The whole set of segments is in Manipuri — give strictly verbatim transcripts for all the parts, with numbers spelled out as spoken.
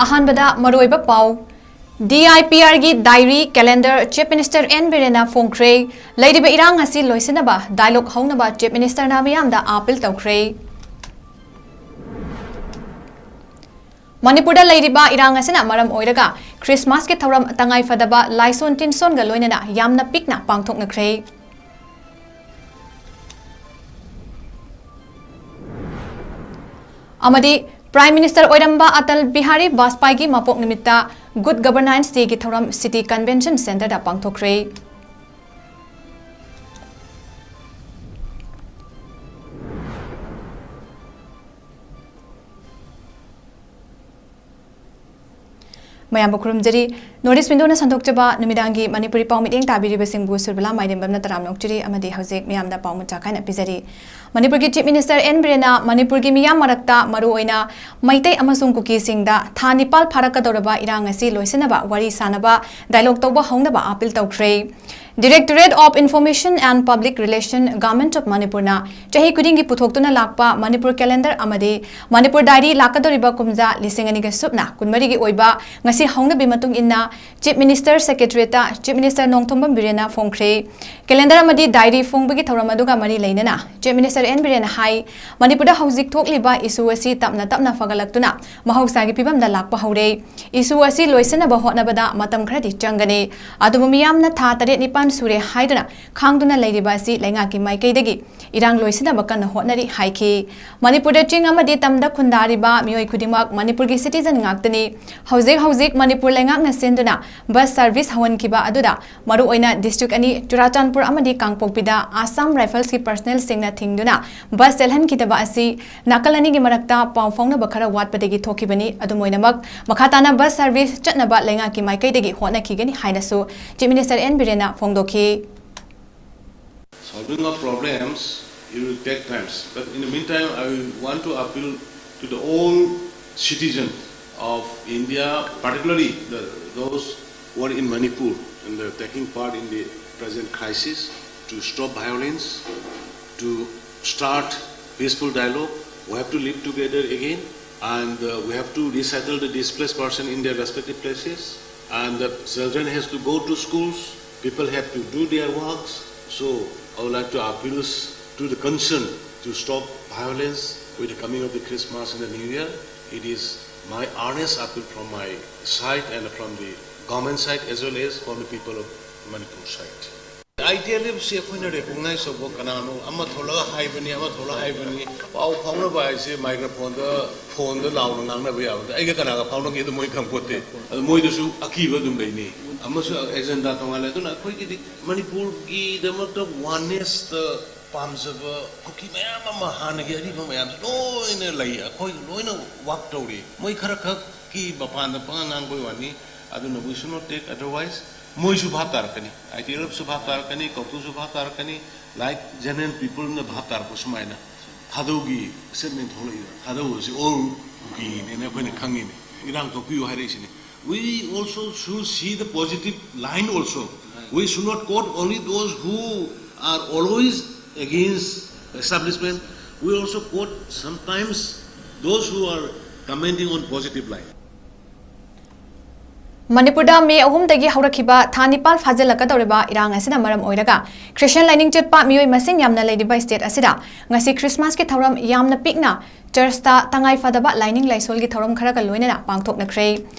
ꯑꯍꯥꯟꯕꯗ ꯃꯔꯨꯑꯣꯏꯕ ꯄꯥꯎ꯫ DIPRꯒꯤ diary calendar Chief Minister N ꯕꯤꯔꯦꯟꯅ ꯐꯣꯡꯈ꯭ꯔꯦ꯫ ꯂꯩꯔꯤꯕ ꯏꯔꯥꯡ ꯑꯁꯤ ꯂꯣꯏꯁꯤꯟꯅꯕ dialogue ꯍꯧꯅꯕ Chief Ministerꯅ ꯃꯤꯌꯥꯝꯗ appeal ꯇꯧꯈ꯭ꯔꯦ꯫ ꯃꯅꯤꯄꯨꯔꯗ ꯂꯩꯔꯤꯕ ꯏꯔꯥꯡ ꯑꯁꯤꯅ ꯃꯔꯝ ꯑꯣꯏꯔꯒ Christmasꯀꯤ ꯊꯧꯔꯝ ꯇꯉꯥꯏ ꯐꯗꯕ ꯂꯥꯏꯁꯣꯟ ꯇꯤꯟꯁꯣꯟꯒ ꯂꯣꯏꯅꯅ ꯌꯥꯝꯅ ꯄꯤꯛꯅ ꯄꯥꯡꯊꯣꯛꯅꯈ꯭ꯔꯦ꯫ ꯑꯃꯗꯤ Prime Minister ꯑꯣꯏꯔꯝꯕ ꯑꯇꯜ ꯕꯤꯍꯥꯔꯤ ꯕꯥꯖꯄꯥꯏꯒꯤ ꯃꯄꯣꯛ ꯅꯨꯃꯤꯠꯇ Good Governance Dayꯒꯤ ꯊꯧꯔꯝ City Convention Centreꯗ ꯄꯥꯡꯊꯣꯛꯈ꯭ꯔꯦ꯫ ꯃꯌꯥꯝꯕꯨ ꯈꯨꯔꯨꯝꯖꯔꯤ꯫ North East Windowꯅ ꯁꯟꯗꯣꯛꯆꯕ ꯅꯨꯃꯤꯗꯥꯡꯒꯤ ꯃꯅꯤꯄꯨꯔꯤ ꯄꯥꯎ ꯃꯤꯠꯌꯦꯡ ꯇꯥꯕꯤꯔꯤꯕꯁꯤꯡꯕꯨ ꯁꯨꯔꯕꯂꯥ ꯃꯥꯏꯔꯦꯝꯕꯝꯅ ꯇꯔꯥꯝꯅ ꯑꯣꯛꯆꯔꯤ ꯑꯃꯗꯤ ꯍꯧꯖꯤꯛ ꯃꯤꯌꯥꯝꯗ ꯄꯥꯎ ꯃꯆꯥ ꯈꯥꯏꯅ ꯄꯤꯖꯔꯤ꯫ ꯃꯅꯤꯄꯨꯔꯒꯤ Chief Minister N ꯕꯤꯔꯦꯟꯅ ꯃꯅꯤꯄꯨꯔꯒꯤ ꯃꯤꯌꯥꯝ ꯃꯔꯛꯇ ꯃꯔꯨꯑꯣꯏꯅ ꯃꯩꯇꯩ ꯑꯃꯁꯨꯡ ꯀꯨꯀꯤꯁꯤꯡꯗ ꯊꯥ ꯅꯤꯄꯥꯜ ꯐꯥꯔꯛꯀꯗꯧꯔꯕ ꯏꯔꯥꯡ ꯑꯁꯤ ꯂꯣꯏꯁꯤꯟꯅꯕ ꯋꯥꯔꯤ ꯁꯥꯅꯕ dialogue ꯇꯧꯕ ꯍꯧꯅꯕ appeal ꯇꯧꯈ꯭ꯔꯦ꯫ Directorate of Information and Public Relation, Government of Manipurꯅ ꯆꯍꯤ ꯈꯨꯗꯤꯡꯒꯤ ꯄꯨꯊꯣꯛꯇꯨꯅ ꯂꯥꯛꯄ ꯃꯅꯤꯄꯨꯔ calendar ꯑꯃꯗꯤ ꯃꯅꯤꯄꯨꯔ diary ꯂꯥꯛꯀꯗꯧꯔꯤꯕ ꯀꯨꯝꯖꯥ ꯂꯤꯁꯤꯡ ꯑꯅꯤꯒ ꯁꯨꯞꯅ ꯀꯨꯟꯃꯔꯤꯒꯤ ꯑꯣꯏꯕ ꯉꯁꯤ ꯍꯧꯅꯕꯤ ꯃꯇꯨꯡ ꯏꯟꯅ Chief Minister Secretariatꯇ Chief Minister Nongthombam ꯕꯤꯔꯦꯟꯅ ꯐꯣꯡꯈ꯭ꯔꯦ꯫ Calendar ꯑꯃꯗꯤ diary ꯐꯣꯡꯕꯒꯤ ꯊꯧꯔꯝ ꯑꯗꯨꯒ ꯃꯔꯤ ꯂꯩꯅꯅ Chief Minister N ꯕꯤꯔꯦꯟꯅ ꯍꯥꯏ, ꯃꯅꯤꯄꯨꯔꯗ ꯍꯧꯖꯤꯛ ꯊꯣꯛꯂꯤꯕ issue ꯑꯁꯤ ꯇꯞꯅ ꯇꯞꯅ ꯐꯒꯠꯂꯛꯇꯨꯅ ꯃꯍꯧꯁꯥꯒꯤ ꯐꯤꯕꯝꯗ ꯂꯥꯛꯄ ꯍꯧꯔꯦ꯫ Issue ꯑꯁꯤ ꯂꯣꯏꯁꯤꯟꯅꯕ ꯍꯣꯠꯅꯕꯗ ꯃꯇꯝ ꯈꯔꯗꯤ ꯆꯪꯒꯅꯤ꯫ ꯑꯗꯨꯕꯨ ꯃꯤꯌꯥꯝꯅ ꯊꯥ ꯇꯔꯦꯠ ꯅꯤꯄꯥꯟ ꯁꯨꯔꯦ ꯍꯥꯏꯗꯨꯅ ꯈꯥꯡꯗꯨꯅ ꯂꯩꯔꯤꯕ ꯑꯁꯤ ꯂꯩꯉꯥꯛꯀꯤ ꯃꯥꯏꯀꯩꯗꯒꯤ ꯏꯔꯥꯡ ꯂꯣꯏꯁꯤꯟꯅꯕ ꯀꯟꯅ ꯍꯣꯠꯅꯔꯤ ꯍꯥꯏꯈꯤ꯫ ꯃꯅꯤꯄꯨꯔꯗ ꯆꯤꯡ ꯑꯃꯗꯤ ꯇꯝꯗ ꯈꯨꯟꯗꯥꯔꯤꯕ ꯃꯤꯑꯣꯏ ꯈꯨꯗꯤꯡꯃꯛ ꯃꯅꯤꯄꯨꯔꯒꯤ citizen ꯉꯥꯛꯇꯅꯤ꯫ ꯍꯧꯖꯤꯛ ꯍꯧꯖꯤꯛ ꯃꯅꯤꯄꯨꯔ ꯂꯩꯉꯥꯛꯅ ꯁꯤꯟꯗꯨꯅ bus service ꯍꯧꯍꯟꯈꯤꯕ ꯑꯗꯨꯗ ꯃꯔꯨꯑꯣꯏꯅ district ꯑꯅꯤ, ꯆꯨꯔꯥꯆꯥꯟꯄꯨꯔ ꯑꯃꯗꯤ ꯀꯥꯡꯄꯣꯛꯄꯤꯗ Assam Riflesꯀꯤ personnelꯁꯤꯡꯅ ꯊꯤꯡꯗꯨꯅ bus ꯆꯦꯜꯍꯟꯈꯤꯗꯕ ꯑꯁꯤ ꯅꯥꯀꯜ ꯑꯅꯤꯒꯤ ꯃꯔꯛꯇ ꯄꯥꯎ ꯐꯥꯎꯅꯕ ꯈꯔ ꯋꯥꯠꯄꯗꯒꯤ ꯊꯣꯛꯈꯤꯕꯅꯤ꯫ ꯑꯗꯨꯝ ꯑꯣꯏꯅꯃꯛ, ꯃꯈꯥ ꯇꯥꯅ bus service ꯆꯠꯅꯕ ꯂꯩꯉꯥꯛꯀꯤ ꯃꯥꯏꯀꯩꯗꯒꯤ ꯍꯣꯠꯅꯈꯤꯒꯅꯤ ꯍꯥꯏꯅꯁꯨ Chief Minister N ꯕꯤꯔꯦꯟꯅ ꯐꯣꯡꯗꯣꯛꯈꯤ꯫ Solving of problems, it will take times. But in the meantime, I want to appeal to the all citizens of India, particularly the, those who are in Manipur and the taking part in the present crisis, to stop violence, to start peaceful dialogue. We have to live together again. And uh, we have to resettle the displaced person in their respective places. And the children has to go to schools. People have to do their works. So I would like to appeal to the concern to stop violence with the coming of the Christmas and the New Year. It is my earnest appeal from my side and from the government side as well as from the people of Manipur side. ITLF ꯁꯤ ꯑꯩꯈꯣꯏꯅ recognize ꯇꯧꯕ ꯀꯅꯥꯅꯣ? ꯑꯃ ꯊꯣꯛꯂꯒ ꯍꯥꯏꯕꯅꯤ, ꯑꯃ ꯊꯣꯛꯂꯒ ꯍꯥꯏꯕꯅꯤ꯫ ꯄꯥꯎ ꯐꯥꯎꯅꯕ ꯍꯥꯏꯁꯦ microphone ꯗ, phone ꯗ ꯂꯥꯎꯅ ꯉꯥꯡꯅꯕ ꯌꯥꯕꯗ ꯑꯩꯒ ꯀꯅꯥꯒ ꯐꯥꯎꯅꯒꯦ ꯑꯗꯨ ꯃꯣꯏ ꯈꯪꯄꯣꯠꯇꯦ꯫ ꯑꯗꯨ ꯃꯣꯏꯗꯁꯨ ꯑꯀꯤꯕ ꯑꯗꯨꯝ ꯂꯩꯅꯤ꯫ ꯑꯃꯁꯨ agenda ꯇꯣꯉꯥꯟꯂꯦ꯫ ꯑꯗꯨꯅ ꯑꯩꯈꯣꯏꯒꯤꯗꯤ ꯃꯅꯤꯄꯨꯔꯒꯤꯗꯃꯛꯇ oneness ꯇ ꯄꯥꯝꯖꯕ ꯀꯨꯀꯤ ꯃꯌꯥꯝ ꯑꯃ ꯍꯥꯟꯅꯒꯤ ꯑꯔꯤꯕ ꯃꯌꯥꯝꯁꯦ ꯂꯣꯏꯅ ꯂꯩ꯫ ꯑꯩꯈꯣꯏ ꯂꯣꯏꯅ work ꯇꯧꯔꯤ꯫ ꯃꯣꯏ ꯈꯔ ꯈꯛꯀꯤ ꯃꯄꯥꯟꯗ ꯄꯉꯥꯡ ꯉꯥꯡꯕꯩ ꯋꯥꯅꯤ꯫ ꯑꯗꯨꯅ we should not take otherwise꯫ ꯃꯣꯏꯁꯨ ꯚꯥꯞ ꯇꯥꯔꯛꯀꯅꯤ, ITLF ꯁꯨ ꯚꯥꯞ ꯇꯥꯔꯛꯀꯅꯤ, ꯀꯧꯇꯨꯁꯨ ꯚꯥꯞ ꯇꯥꯔꯛꯀꯅꯤ, like general people ꯅ ꯚꯥꯞ ꯇꯥꯔꯛꯄ ꯁꯨꯃꯥꯏꯅ ꯊꯥꯗꯧꯒꯤ statement ꯊꯣꯛꯂꯛꯏꯕ꯫ ꯊꯥꯗꯧ ꯑꯁꯤ all ꯀꯨꯀꯤꯅꯦꯅ ꯑꯩꯈꯣꯏꯅ ꯈꯪꯉꯤꯅꯦ꯫ ꯏꯔꯥꯡ ꯊꯣꯛꯄꯤꯌꯨ ꯍꯥꯏꯔꯛꯏꯁꯤꯅꯤ꯫ We also should see the positive line also. We should not quote only those who are always against establishment. We also quote sometimes those who are commenting on positive line. ꯃꯅꯤꯄꯨꯔꯗ ꯃꯦ ꯑꯍꯨꯝꯗꯒꯤ ꯍꯧꯔꯛꯈꯤꯕ ꯊꯥ ꯅꯤꯄꯥꯜ ꯐꯥꯖꯤꯜꯂꯛꯀꯗꯧꯔꯤꯕ ꯏꯔꯥꯡ ꯑꯁꯤꯅ ꯃꯔꯝ ꯑꯣꯏꯔꯒ ꯈ꯭ꯔꯤꯁꯇꯤꯌꯟ ꯂꯥꯏꯅꯤꯡ ꯆꯠꯄ ꯃꯤꯑꯣꯏ ꯃꯁꯤꯡ ꯌꯥꯝꯅ ꯂꯩꯔꯤꯕ state ꯑꯁꯤꯗ ꯉꯁꯤ ꯈ꯭ꯔꯤꯁꯃꯥꯁꯀꯤ ꯊꯧꯔꯝ ꯌꯥꯝꯅ ꯄꯤꯛꯅ ꯆꯔꯆꯇ ꯇꯉꯥꯏ ꯐꯗꯕ ꯂꯥꯏꯅꯤꯡ ꯂꯥꯏꯁꯣꯜꯒꯤ ꯊꯧꯔꯝ ꯈꯔꯒ ꯂꯣꯏꯅꯅ ꯄꯥꯡꯊꯣꯛꯅꯈ꯭ꯔꯦ꯫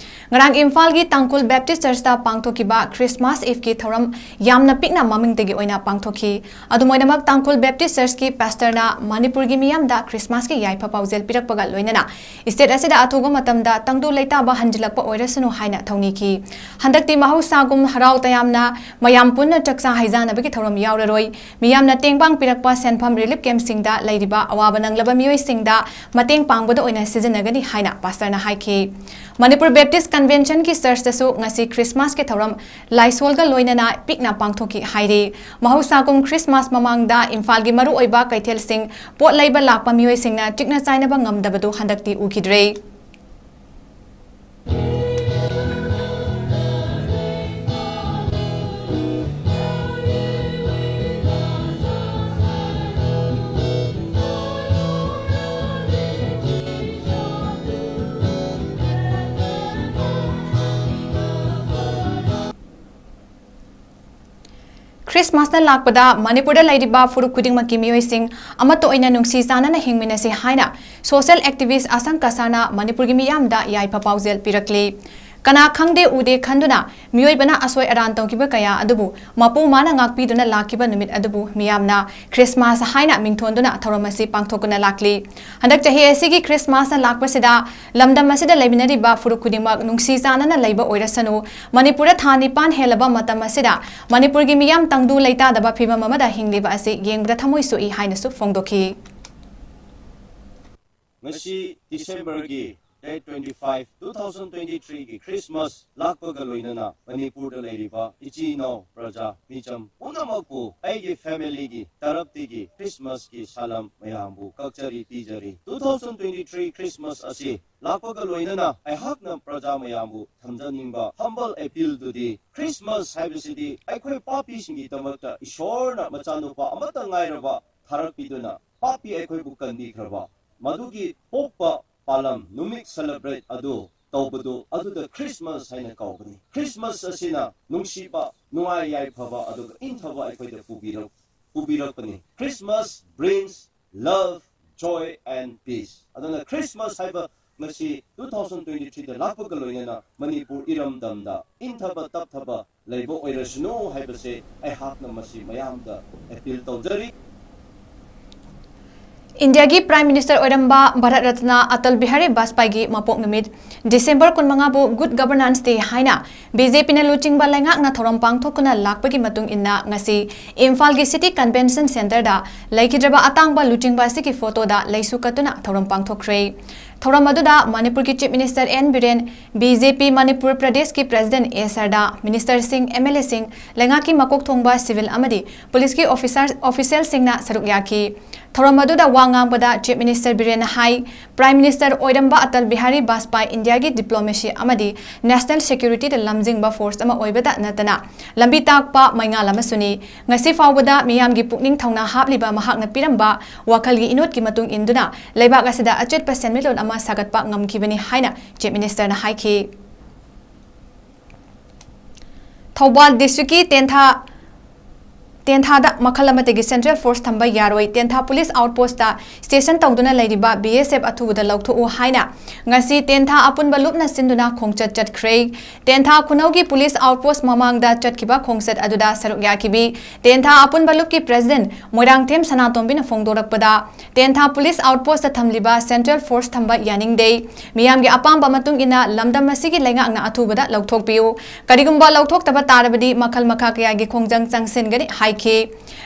ꯉꯔꯥꯡ ꯏꯝꯐꯥꯜꯒꯤ ꯇꯥꯡꯈꯨꯜ ꯕꯦꯞꯇꯤꯁ ꯆꯔꯆꯇ ꯄꯥꯡꯊꯣꯛꯈꯤꯕ ꯈ꯭ꯔꯤꯁꯃꯥꯁ ꯏꯚꯀꯤ ꯊꯧꯔꯝ ꯌꯥꯝꯅ ꯄꯤꯛꯅ ꯃꯃꯤꯡꯗꯒꯤ ꯑꯣꯏꯅ ꯄꯥꯡꯊꯣꯛꯈꯤ꯫ ꯑꯗꯨꯝ ꯑꯣꯏꯅꯃꯛ ꯇꯥꯡꯈꯨꯜ ꯕꯦꯞꯇꯤꯁ ꯆꯔꯆꯀꯤ ꯄꯥꯁꯇꯔꯅ ꯃꯅꯤꯄꯨꯔꯒꯤ ꯃꯤꯌꯥꯝꯗ ꯈ꯭ꯔꯤꯁꯃꯥꯁꯀꯤ ꯌꯥꯏꯐ ꯄꯥꯎꯖꯦꯜ ꯄꯤꯔꯛꯄꯒ ꯂꯣꯏꯅꯅ state ꯑꯁꯤꯗ ꯑꯊꯨꯕ ꯃꯇꯝꯗ ꯇꯪꯗꯨ ꯂꯩꯇꯥꯕ ꯍꯟꯖꯤꯜꯂꯛꯄ ꯑꯣꯏꯔꯁꯅꯨ ꯍꯥꯏꯅ ꯊꯧꯅꯤꯈꯤ꯫ ꯍꯟꯗꯛꯇꯤ ꯃꯍꯧꯁꯥꯒꯨꯝ ꯍꯔꯥꯎ ꯇꯌꯥꯝꯅ ꯃꯌꯥꯝ ꯄꯨꯟꯅ ꯆꯥꯛꯆꯥ ꯍꯩꯖꯥꯅꯕꯒꯤ ꯊꯧꯔꯝ ꯌꯥꯎꯔꯔꯣꯏ꯫ ꯃꯤꯌꯥꯝꯅ ꯇꯦꯡꯕꯥꯡ ꯄꯤꯔꯛꯄ ꯁꯦꯟꯐꯝ relief camp ꯁꯤꯡꯗ ꯂꯩꯔꯤꯕ ꯑꯋꯥꯕ ꯅꯪꯂꯕ ꯃꯤꯑꯣꯏꯁꯤꯡꯗ ꯃꯇꯦꯡ ꯄꯥꯡꯕꯗ ꯑꯣꯏꯅ ꯁꯤꯖꯤꯟꯅꯒꯅꯤ ꯍꯥꯏꯅ ꯄꯥꯁꯇꯔꯅ ꯍꯥꯏꯈꯤ꯫ ꯃꯅꯤꯄꯨꯔ ꯕꯦꯞꯇꯤꯁ ꯀꯟꯚꯦꯟꯁꯟꯒꯤ ꯆꯔꯆꯇꯁꯨ ꯉꯁꯤ ꯈ꯭ꯔꯤꯁꯃꯥꯁꯀꯤ ꯊꯧꯔꯝ ꯂꯥꯏꯁꯣꯜꯒ ꯂꯣꯏꯅꯅ ꯄꯤꯛꯅ ꯄꯥꯡꯊꯣꯛꯈꯤ ꯍꯥꯏꯔꯤ꯫ ꯃꯍꯧꯁꯥꯒꯨꯝ ꯈ꯭ꯔꯤꯁꯃꯥꯁ ꯃꯃꯥꯡꯗ ꯏꯝꯐꯥꯜꯒꯤ ꯃꯔꯨꯑꯣꯏꯕ ꯀꯩꯊꯦꯜꯁꯤꯡ ꯄꯣꯠ ꯂꯩꯕ ꯂꯥꯛꯄ ꯃꯤꯑꯣꯏꯁꯤꯡꯅ ꯆꯤꯛꯅ ꯆꯥꯏꯅꯕ ꯉꯝꯗꯕꯗꯨ ꯍꯟꯗꯛꯇꯤ ꯎꯈꯤꯗ꯭ꯔꯦ꯫ ꯈ꯭ꯔꯤꯁꯃꯥꯁꯅ ꯂꯥꯛꯄꯗ ꯃꯅꯤꯄꯨꯔꯗ ꯂꯩꯔꯤꯕ ꯐꯨꯔꯨꯞ ꯈꯨꯗꯤꯡꯃꯛꯀꯤ ꯃꯤꯑꯣꯏꯁꯤꯡ ꯑꯃꯠꯇ ꯑꯣꯏꯅ ꯅꯨꯡꯁꯤ ꯆꯥꯟꯅꯅ ꯍꯤꯡꯃꯤꯟꯅꯁꯤ ꯍꯥꯏꯅ social activist ꯑꯁꯪ ꯀꯁꯥꯔꯅ ꯃꯅꯤꯄꯨꯔꯒꯤ ꯃꯤꯌꯥꯝꯗ ꯌꯥꯏꯐ ꯄꯥꯎꯖꯦꯜ ꯄꯤꯔꯛꯂꯤ꯫ ꯀꯅꯥ ꯈꯪꯗꯦ ꯎꯗꯦ ꯈꯟꯗꯨꯅ ꯃꯤꯑꯣꯏꯕꯅ ꯑꯁꯣꯏ ꯑꯔꯥꯟ ꯇꯧꯈꯤꯕ ꯀꯌꯥ ꯑꯗꯨꯕꯨ ꯃꯄꯨ ꯃꯥꯅ ꯉꯥꯛꯄꯤꯗꯨꯅ ꯂꯥꯛꯈꯤꯕ ꯅꯨꯃꯤꯠ ꯑꯗꯨꯕꯨ ꯃꯤꯌꯥꯝꯅ ꯈ꯭ꯔꯤꯁꯃꯥꯁ ꯍꯥꯏꯅ ꯃꯤꯡꯊꯣꯟꯗꯨꯅ ꯊꯧꯔꯝ ꯑꯁꯤ ꯄꯥꯡꯊꯣꯛꯇꯨꯅ ꯂꯥꯛꯂꯤ꯫ ꯍꯟꯗꯛ ꯆꯍꯤ ꯑꯁꯤꯒꯤ ꯈ꯭ꯔꯤꯁꯃꯥꯁꯅ ꯂꯥꯛꯄꯁꯤꯗ ꯂꯝꯗꯝ ꯑꯁꯤꯗ ꯂꯩꯃꯤꯟꯅꯔꯤꯕ ꯐꯨꯔꯨꯞ ꯈꯨꯗꯤꯡꯃꯛ ꯅꯨꯡꯁꯤ ꯆꯥꯟꯅꯅ ꯂꯩꯕ ꯑꯣꯏꯔꯁꯅꯨ, ꯃꯅꯤꯄꯨꯔꯗ ꯊꯥ ꯅꯤꯄꯥꯟ ꯍꯦꯜꯂꯕ ꯃꯇꯝ ꯑꯁꯤꯗ ꯃꯅꯤꯄꯨꯔꯒꯤ ꯃꯤꯌꯥꯝ ꯇꯪꯗꯨ ꯂꯩꯇꯥꯗꯕ ꯐꯤꯕꯝ ꯑꯃꯗ ꯍꯤꯡꯂꯤꯕ ꯑꯁꯤ ꯌꯦꯡꯕꯗ ꯊꯃꯣꯏ ꯁꯣꯛꯏ ꯍꯥꯏꯅꯁꯨ ꯐꯣꯡꯗꯣꯛꯈꯤ꯫ ꯉꯁꯤ Decemberꯒꯤ date twenty five, two thousand twenty threeꯒꯤ Christmas ꯂꯥꯛꯄꯒ ꯂꯣꯏꯅꯅ ꯃꯅꯤꯄꯨꯔꯗ ꯂꯩꯔꯤꯕ ꯏꯆꯤꯟ ꯏꯅꯥꯎ ꯄ꯭ꯔꯖꯥ ꯃꯤꯆꯝ ꯄꯨꯝꯅꯃꯛꯄꯨ ꯑꯩꯒꯤ familyꯒꯤ ꯇꯔꯞꯇꯒꯤ Christmasꯀꯤ ꯁꯂꯥꯝ ꯃꯌꯥꯝꯕꯨ ꯀꯛꯆꯔꯤ ꯄꯤꯖꯔꯤ꯫ Two thousand twenty three Christmas ꯑꯁꯤ ꯂꯥꯛꯄꯒ ꯂꯣꯏꯅꯅ ꯑꯩꯍꯥꯛꯅ ꯄ꯭ꯔꯖꯥ ꯃꯌꯥꯝꯕꯨ ꯊꯝꯖꯅꯤꯡꯕ humble appealꯗꯨꯗꯤ Christmas ꯍꯥꯏꯕꯁꯤꯗꯤ ꯑꯩꯈꯣꯏ ꯄꯥꯄꯤꯁꯤꯡꯒꯤꯗꯃꯛꯇ ꯏꯁꯣꯔꯅ ꯃꯆꯥꯅꯨꯄꯥ ꯑꯃꯠꯇ ꯉꯥꯏꯔꯕ ꯊꯥꯔꯛꯄꯤꯗꯨꯅ ꯄꯥꯄꯤ ꯑꯩꯈꯣꯏꯕꯨ ꯀꯟꯕꯤꯈ꯭ꯔꯕ ꯃꯗꯨꯒꯤ ꯄꯣꯛꯄ ꯄꯥꯂꯝ ꯅꯨꯃꯤꯠ celebrate ꯑꯗꯨ ꯇꯧꯕꯗꯨ ꯑꯗꯨꯗ Christmas ꯍꯥꯏꯅ ꯀꯧꯕꯅꯤ꯫ Christmas ꯑꯁꯤꯅ ꯅꯨꯡꯁꯤꯕ, ꯅꯨꯡꯉꯥꯏ ꯌꯥꯏꯐꯕ ꯑꯗꯨꯒ ꯏꯪꯊꯕ ꯑꯩꯈꯣꯏꯗ ꯄꯨꯕꯤꯔꯛ ꯄꯨꯕꯤꯔꯛꯄꯅꯤ꯫ Christmas brings love, joy and peace꯫ ꯑꯗꯨꯅ Christmas ꯍꯥꯏꯕ ꯉꯁꯤ two thousand twenty threeꯗ ꯂꯥꯛꯄꯒ ꯂꯣꯏꯅꯅ ꯃꯅꯤꯄꯨꯔ ꯏꯔꯝꯗꯝꯗ ꯏꯪꯊꯕ ꯇꯞꯊꯕ ꯂꯩꯕ ꯑꯣꯏꯔꯁꯅꯨ ꯍꯥꯏꯕꯁꯦ ꯑꯩꯍꯥꯛꯅ ꯃꯁꯤ ꯃꯌꯥꯝꯗ appeal ꯇꯧꯖꯔꯤ꯫ ꯏꯟꯗꯤꯌꯥꯒꯤ Prime Minister ꯑꯣꯏꯔꯝꯕ ꯚꯥꯔꯠ ꯔꯠꯅ ꯑꯇꯜ ꯕꯤꯍꯥꯔꯤ ꯕꯥꯖꯄꯥꯏꯒꯤ ꯃꯄꯣꯛ ꯅꯨꯃꯤꯠ December ꯀꯨꯟꯃꯉꯥꯕꯨ Good Governance Day ꯍꯥꯏꯅ BJPꯅ ꯂꯨꯆꯤꯡꯕ ꯂꯩꯉꯥꯛꯅ ꯊꯧꯔꯝ ꯄꯥꯡꯊꯣꯛꯇꯨꯅ ꯂꯥꯛꯄꯒꯤ ꯃꯇꯨꯡ ꯏꯟꯅ ꯉꯁꯤ ꯏꯝꯐꯥꯜꯒꯤ City Convention Centreꯗ ꯂꯩꯈꯤꯗ꯭ꯔꯕ ꯑꯇꯥꯡꯕ ꯂꯨꯆꯤꯡꯕ ꯑꯁꯤꯒꯤ photoꯗ ꯂꯩꯁꯨ ꯀꯠꯇꯨꯅ ꯊꯧꯔꯝ ꯄꯥꯡꯊꯣꯛꯈ꯭ꯔꯦ꯫ ꯊꯧꯔꯝ ꯑꯗꯨꯗ ꯃꯅꯤꯄꯨꯔꯒꯤ Chief Minister N Biren, BJP Manipur ꯄ꯭ꯔꯗꯦꯁꯀꯤ President A ꯁꯔꯗꯥ, Ministerꯁꯤꯡ, MLAꯁꯤꯡ, ꯂꯩꯉꯥꯛꯀꯤ ꯃꯀꯣꯛ ꯊꯣꯡꯕ civil ꯑꯃꯗꯤ policeꯀꯤ officer officialꯁꯤꯡꯅ ꯁꯔꯨꯛ ꯌꯥꯈꯤ꯫ ꯊꯧꯔꯝ ꯑꯗꯨꯗ ꯋꯥ ꯉꯥꯡꯕꯗ Chief Minister ꯕꯤꯔꯦꯟꯅ ꯍꯥꯏ, Prime Minister ꯑꯣꯏꯔꯝꯕ ꯑꯇꯜ ꯕꯤꯍꯥꯔꯤ ꯕꯥꯖꯄꯥꯏ ꯏꯟꯗꯤꯌꯥꯒꯤ diplomacy ꯑꯃꯗꯤ national securityꯗ ꯂꯝꯖꯤꯡꯕ force ꯑꯃ ꯑꯣꯏꯕꯇ ꯅꯠꯇꯅ ꯂꯝꯕꯤ ꯇꯥꯛꯄ ꯃꯩꯉꯥꯜ ꯑꯃꯁꯨꯅꯤ꯫ ꯉꯁꯤ ꯐꯥꯎꯕꯗ ꯃꯤꯌꯥꯝꯒꯤ ꯄꯨꯛꯅꯤꯡ ꯊꯧꯅꯥ ꯍꯥꯞꯂꯤꯕ ꯃꯍꯥꯛꯅ ꯄꯤꯔꯝꯕ ꯋꯥꯈꯜꯒꯤ ꯏꯅꯣꯠꯀꯤ ꯃꯇꯨꯡ ꯏꯟꯗꯨꯅ ꯂꯩꯕꯥꯛ ꯑꯁꯤꯗ ꯑꯆꯦꯠꯄ ꯁꯦꯟꯃꯤꯠꯂꯣꯟ ꯑꯃ ꯁꯥꯒꯠꯄ ꯉꯝꯈꯤꯕꯅꯤ ꯍꯥꯏꯅ Chief Ministerꯅ ꯍꯥꯏꯈꯤ꯫ ꯊꯧꯕꯥꯜ districtꯀꯤ ꯇꯦꯟꯊꯥ ꯇꯦꯟꯊꯥꯗ ꯃꯈꯜ ꯑꯃꯠꯇꯒꯤ Central Force ꯊꯝꯕ ꯌꯥꯔꯣꯏ, ꯇꯦꯟꯊꯥ Police Outpost ꯇ station ꯇꯧꯗꯨꯅ ꯂꯩꯔꯤꯕ B S F ꯑꯊꯨꯕꯗ ꯂꯧꯊꯣꯛꯎ ꯍꯥꯏꯅ ꯉꯁꯤ ꯇꯦꯟꯊꯥ ꯑꯄꯨꯟꯕ ꯂꯨꯞꯅ ꯁꯤꯟꯗꯨꯅ ꯈꯣꯡꯆꯠ ꯆꯠꯈ꯭ꯔꯦ꯫ ꯇꯦꯟꯊꯥ ꯈꯨꯅꯧꯒꯤ Police Outpost ꯃꯃꯥꯡꯗ ꯆꯠꯈꯤꯕ ꯈꯣꯡꯆꯠ ꯑꯗꯨꯗ ꯁꯔꯨꯛ ꯌꯥꯈꯤꯕꯤ ꯇꯦꯟꯊꯥ ꯑꯄꯨꯟꯕ ꯂꯨꯞꯀꯤ President ꯃꯣꯏꯔꯥꯡꯊꯦꯝ ꯁꯅꯥꯇꯣꯝꯕꯤꯅ ꯐꯣꯡꯗꯣꯔꯛꯄꯗ, ꯇꯦꯟꯊꯥ Police Outpost ꯇ ꯊꯝꯂꯤꯕ Central Force ꯊꯝꯕ ꯌꯥꯅꯤꯡꯗꯦ꯫ ꯃꯤꯌꯥꯝꯒꯤ ꯑꯄꯥꯝꯕ ꯃꯇꯨꯡ ꯏꯟꯅ ꯂꯝꯗꯝ ꯑꯁꯤꯒꯤ ꯂꯩꯉꯥꯛꯅ ꯑꯊꯨꯕꯗ ꯂꯧꯊꯣꯛꯄꯤꯌꯨ꯫ ꯀꯔꯤꯒꯨꯝꯕ ꯂꯧꯊꯣꯛꯇꯕ ꯇꯥꯔꯕꯗꯤ ꯃꯈꯜ ꯃꯈꯥ ꯀꯌꯥꯒꯤ ꯈꯣꯡꯖꯪ ꯆꯪꯁꯤꯟꯒꯅꯤ ꯍꯥꯏꯈꯤ꯫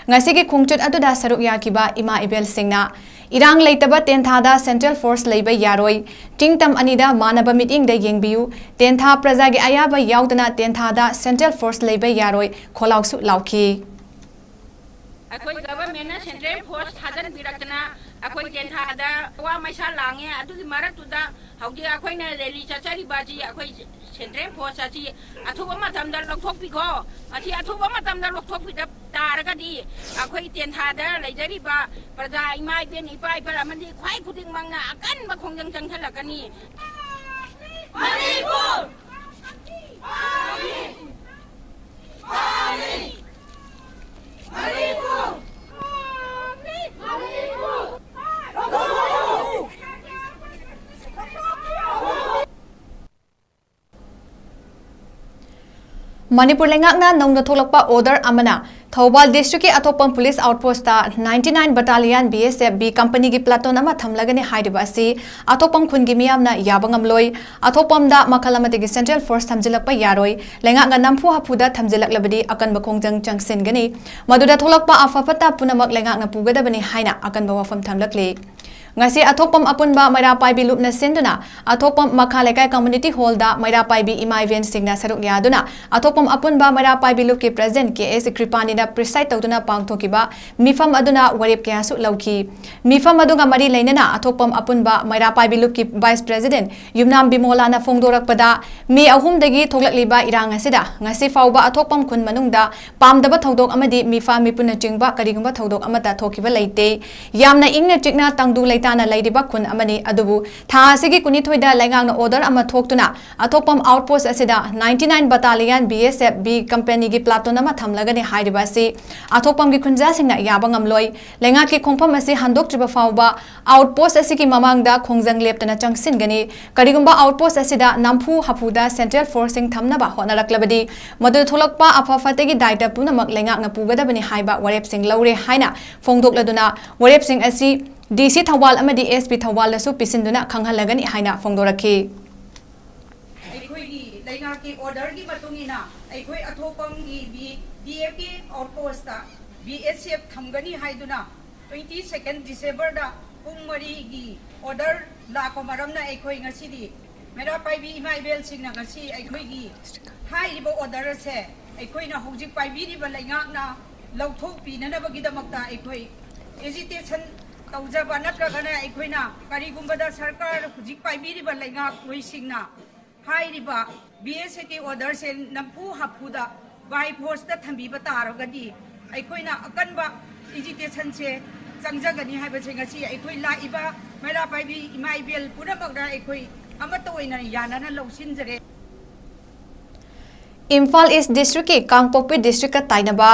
ꯉꯁꯤꯒꯤ ꯈꯣꯡꯆꯠ ꯑꯗꯨꯗ ꯁꯔꯨꯛ ꯌꯥꯈꯤꯕ ꯏꯃꯥ ꯏꯕꯦꯜꯁꯤꯡꯅ, "ꯏꯔꯥꯡ ꯂꯩꯇꯕ ꯇꯦꯟꯊꯥꯗ Central Force ꯂꯩꯕ ꯌꯥꯔꯣꯏ꯫ ꯆꯤꯡ ꯇꯝ ꯑꯅꯤꯗ ꯃꯥꯟꯅꯕ ꯃꯤꯠꯌꯦꯡꯗ ꯌꯦꯡꯕꯤꯌꯨ꯫ ꯇꯦꯟꯊꯥ ꯄ꯭ꯔꯖꯥꯒꯤ ꯑꯌꯥꯕ ꯌꯥꯎꯗꯅ ꯇꯦꯟꯊꯥꯗ Central Force ꯂꯩꯕ ꯌꯥꯔꯣꯏ" ꯈꯣꯜꯂꯥꯎꯁꯨ ꯂꯥꯎꯈꯤ꯫ ꯑꯩꯈꯣꯏ government ꯅ Central Force ꯊꯥꯖꯤꯟꯕꯤꯔꯛꯇꯅ ꯑꯩꯈꯣꯏ ꯇꯦꯟꯊꯥꯗ ꯋꯥ ꯃꯩꯁꯥ ꯂꯥꯡꯉꯦ꯫ ꯑꯗꯨꯒꯤ ꯃꯔꯛꯇꯨꯗ ꯍꯧꯖꯤꯛ ꯑꯩꯈꯣꯏꯅ rally ꯆꯠꯆꯔꯤꯕ ꯑꯁꯤ ꯑꯩꯈꯣꯏ Central Force ꯑꯁꯤ ꯑꯊꯨꯕ ꯃꯇꯝꯗ ꯂꯧꯊꯣꯛꯄꯤꯈꯣ꯫ ꯃꯁꯤ ꯑꯊꯨꯕ ꯃꯇꯝꯗ ꯂꯧꯊꯣꯛꯄꯤꯗ ꯇꯥꯔꯒꯗꯤ ꯑꯩꯈꯣꯏ ꯇꯦꯟꯊꯥꯗ ꯂꯩꯖꯔꯤꯕ ꯄ꯭ꯔꯖꯥ, ꯏꯃꯥ ꯏꯕꯦꯟ, ꯏꯄꯥ ꯏꯄꯜ ꯑꯃꯗꯤ ꯈ꯭ꯋꯥꯏ ꯈꯨꯗꯤꯡꯃꯛꯅ ꯑꯀꯟꯕ ꯈꯣꯡꯖꯪ ꯆꯪꯁꯤꯜꯂꯛꯀꯅꯤ꯫ ꯃꯅꯤꯄꯨꯔ! ꯃꯅꯤꯄꯨꯔ ꯂꯩꯉꯥꯛꯅ ꯅꯧꯅ ꯊꯣꯛꯂꯛꯄ order ꯑꯃꯅ ꯊꯧꯕꯥꯜ district ꯀꯤ ꯑꯊꯣꯛꯄꯝ Police Outpost ꯇ ninety nine Battalion B S F B company ꯒꯤ platoon ꯑꯃ ꯊꯝꯂꯒꯅꯤ ꯍꯥꯏꯔꯤꯕ ꯑꯁꯤ ꯑꯊꯣꯛꯄꯝ ꯈꯨꯟꯒꯤ ꯃꯤꯌꯥꯝꯅ ꯌꯥꯕ ꯉꯝꯂꯣꯏ꯫ ꯑꯊꯣꯛꯄꯝꯗ ꯃꯈꯜ ꯑꯃꯠꯇꯒꯤ Central Force ꯊꯝꯖꯤꯜꯂꯛꯄ ꯌꯥꯔꯣꯏ꯫ ꯂꯩꯉꯥꯛꯅ ꯅꯝꯐꯨ ꯍꯥꯐꯨꯗ ꯊꯝꯖꯤꯜꯂꯛꯂꯕꯗꯤ ꯑꯀꯟꯕ ꯈꯣꯡꯖꯪ ꯆꯪꯁꯤꯟꯒꯅꯤ꯫ ꯃꯗꯨꯗ ꯊꯣꯛꯂꯛꯄ ꯑꯐ ꯐꯠꯇ ꯄꯨꯝꯅꯃꯛ ꯂꯩꯉꯥꯛꯅ ꯄꯨꯒꯗꯕꯅꯤ ꯍꯥꯏꯅ ꯑꯀꯟꯕ ꯋꯥꯐꯝ ꯊꯝꯂꯛꯂꯤ꯫ ꯉꯁꯤ ꯑꯊꯣꯛꯄꯝ ꯑꯄꯨꯟꯕ ꯃꯩꯔꯥ ꯄꯥꯏꯕꯤ ꯂꯨꯞꯅ ꯁꯤꯟꯗꯨꯅ ꯑꯊꯣꯛꯄꯝ ꯃꯈꯥ ꯂꯩꯀꯥꯏ community hall ꯗ ꯃꯩꯔꯥ ꯄꯥꯏꯕꯤ ꯏꯃꯥ ꯏꯕꯦꯟꯁꯤꯡꯅ ꯁꯔꯨꯛ ꯌꯥꯗꯨꯅ ꯑꯊꯣꯛꯄꯝ ꯑꯄꯨꯟꯕ ꯃꯩꯔꯥ ꯄꯥꯏꯕꯤ ꯂꯨꯞꯀꯤ President K S ꯀ꯭ꯔꯤꯄꯥꯅꯤꯅ preside ꯇꯧꯗꯨꯅ ꯄꯥꯡꯊꯣꯛꯈꯤꯕ ꯃꯤꯐꯝ ꯑꯗꯨꯅ ꯋꯥꯔꯦꯞ ꯀꯌꯥꯁꯨ ꯂꯧꯈꯤ꯫ ꯃꯤꯐꯝ ꯑꯗꯨꯒ ꯃꯔꯤ ꯂꯩꯅꯅ ꯑꯊꯣꯛꯄꯝ ꯑꯄꯨꯟꯕ ꯃꯩꯔꯥ ꯄꯥꯏꯕꯤ ꯂꯨꯞꯀꯤ Vice President ꯌꯨꯝꯅꯥꯝ ꯕꯤꯃꯣꯂꯥꯅ ꯐꯣꯡꯗꯣꯔꯛꯄꯗ, ꯃꯦ ꯑꯍꯨꯝꯗꯒꯤ ꯊꯣꯛꯂꯛꯂꯤꯕ ꯏꯔꯥꯡ ꯑꯁꯤꯗ ꯉꯁꯤ ꯐꯥꯎꯕ ꯑꯊꯣꯛꯄꯝ ꯈꯨꯟ ꯃꯅꯨꯡꯗ ꯄꯥꯝꯗꯕ ꯊꯧꯗꯣꯛ ꯑꯃꯗꯤ ꯃꯤꯐꯥ ꯃꯤꯄꯨꯟꯅꯆꯤꯡꯕ ꯀꯔꯤꯒꯨꯝꯕ ꯊꯧꯗꯣꯛ ꯑꯃꯠꯇ ꯊꯣꯛꯈꯤꯕ ꯂꯩꯇꯦ꯫ ꯌꯥꯝꯅ ꯏꯪꯅ ꯆꯤꯛꯅ ꯇꯪꯗꯨ ꯂꯩꯇꯥ ꯇꯥꯅ ꯂꯩꯔꯤꯕ ꯈꯨꯟ ꯑꯃꯅꯤ꯫ ꯑꯗꯨꯕꯨ ꯊꯥ ꯑꯁꯤꯒꯤ ꯀꯨꯟꯅꯤꯊꯣꯏꯗ ꯂꯩꯉꯥꯛꯅ order ꯑꯃ ꯊꯣꯛꯇꯨꯅ ꯑꯊꯣꯛꯄꯝ outpost ꯑꯁꯤꯗ ninety nine battalion B S F B company ꯒꯤ platoon ꯑꯃ ꯊꯝꯂꯒꯅꯤ ꯍꯥꯏꯔꯤꯕ ꯑꯁꯤ ꯑꯊꯣꯛꯄꯝꯒꯤ ꯈꯨꯟꯖꯥꯁꯤꯡꯅ ꯌꯥꯕ ꯉꯝꯂꯣꯏ꯫ ꯂꯩꯉꯥꯛꯀꯤ ꯈꯣꯡꯐꯝ ꯑꯁꯤ ꯍꯟꯗꯣꯛꯇ꯭ꯔꯤꯕ ꯐꯥꯎꯕ outpost ꯑꯁꯤꯒꯤ ꯃꯃꯥꯡꯗ ꯈꯣꯡꯖꯪ ꯂꯦꯞꯇꯅ ꯆꯪꯁꯤꯟꯒꯅꯤ꯫ ꯀꯔꯤꯒꯨꯝꯕ outpost ꯑꯁꯤꯗ ꯅꯝꯐꯨ ꯍꯥꯐꯨꯗ central force ꯁꯤꯡ ꯊꯝꯅꯕ ꯍꯣꯠꯅꯔꯛꯂꯕꯗꯤ, ꯃꯗꯨꯗ ꯊꯣꯛꯂꯛꯄ ꯑꯐ ꯐꯠꯇꯒꯤ ꯗꯥꯏꯇ ꯄꯨꯝꯅꯃꯛ ꯂꯩꯉꯥꯛꯅ ꯄꯨꯒꯗꯕꯅꯤ ꯍꯥꯏꯕ ꯋꯥꯔꯦꯞꯁꯤꯡ ꯂꯧꯔꯦ ꯍꯥꯏꯅ ꯐꯣꯡꯗꯣꯛꯂꯗꯨꯅ, ꯋꯥꯔꯦꯞꯁꯤꯡ ꯑꯁꯤ D C ꯊꯧꯕꯥꯜ ꯑꯃꯗꯤ S P ꯊꯧꯕꯥꯜꯗꯁꯨ ꯄꯤꯁꯤꯟꯗꯨꯅ ꯈꯪꯍꯜꯂꯒꯅꯤ ꯍꯥꯏꯅ ꯐꯣꯡꯗꯣꯔꯛꯈꯤ꯫ ꯑꯩꯈꯣꯏꯒꯤ ꯂꯩꯉꯥꯛꯀꯤ order ꯒꯤ ꯃꯇꯨꯡ ꯏꯟꯅ ꯑꯩꯈꯣꯏ ꯑꯊꯣꯛꯄꯝꯒꯤ B-, B F K outpost ꯇ B S F ꯊꯝꯒꯅꯤ ꯍꯥꯏꯗꯨꯅ twenty second December ꯗ ꯄꯨꯡ ꯃꯔꯤꯒꯤ order ꯂꯥꯛꯄ ꯃꯔꯝꯅ ꯑꯩꯈꯣꯏ ꯉꯁꯤꯗꯤ ꯃꯩꯔꯥ ꯄꯥꯏꯕꯤ ꯏꯃꯥ ꯏꯕꯦꯜꯁꯤꯡꯅ ꯉꯁꯤ ꯑꯩꯈꯣꯏꯒꯤ ꯍꯥꯏꯔꯤꯕ order ꯑꯁꯦ ꯑꯩꯈꯣꯏꯅ ꯍꯧꯖꯤꯛ ꯄꯥꯏꯕꯤꯔꯤꯕ ꯂꯩꯉꯥꯛꯅ ꯂꯧꯊꯣꯛꯄꯤꯅꯅꯕꯒꯤꯗꯃꯛꯇ ꯑꯩꯈꯣꯏ agitation ꯇꯧꯖꯕ ꯅꯠꯇ꯭ꯔꯒꯅ ꯑꯩꯈꯣꯏꯅ ꯀꯔꯤꯒꯨꯝꯕꯗ ꯁꯔꯀꯥꯔ ꯍꯧꯖꯤꯛ ꯄꯥꯏꯕꯤꯔꯤꯕ ꯂꯩꯉꯥꯛꯂꯣꯏꯁꯤꯡꯅ ꯍꯥꯏꯔꯤꯕ B S F ꯀꯤ order ꯁꯦ ꯅꯝꯐꯨ ꯍꯥꯐꯨꯗ by force ꯇ ꯊꯝꯕꯤꯕ ꯇꯥꯔꯒꯗꯤ ꯑꯩꯈꯣꯏꯅ ꯑꯀꯟꯕ agitation ꯁꯦ ꯆꯪꯖꯒꯅꯤ ꯍꯥꯏꯕꯁꯦ ꯉꯁꯤ ꯑꯩꯈꯣꯏ ꯂꯥꯛꯏꯕ ꯃꯩꯔꯥ ꯄꯥꯏꯕꯤ ꯏꯃꯥ ꯏꯕꯦꯜ ꯄꯨꯝꯅꯃꯛꯅ ꯑꯩꯈꯣꯏ ꯑꯃꯠꯇ ꯑꯣꯏꯅ ꯌꯥꯅꯅ ꯂꯧꯁꯤꯟꯖꯔꯦ꯫ ꯏꯝꯐꯥꯜ East district ꯀꯤ ꯀꯥꯡꯄꯣꯛꯄꯤ district ꯀ ꯇꯥꯏꯅꯕ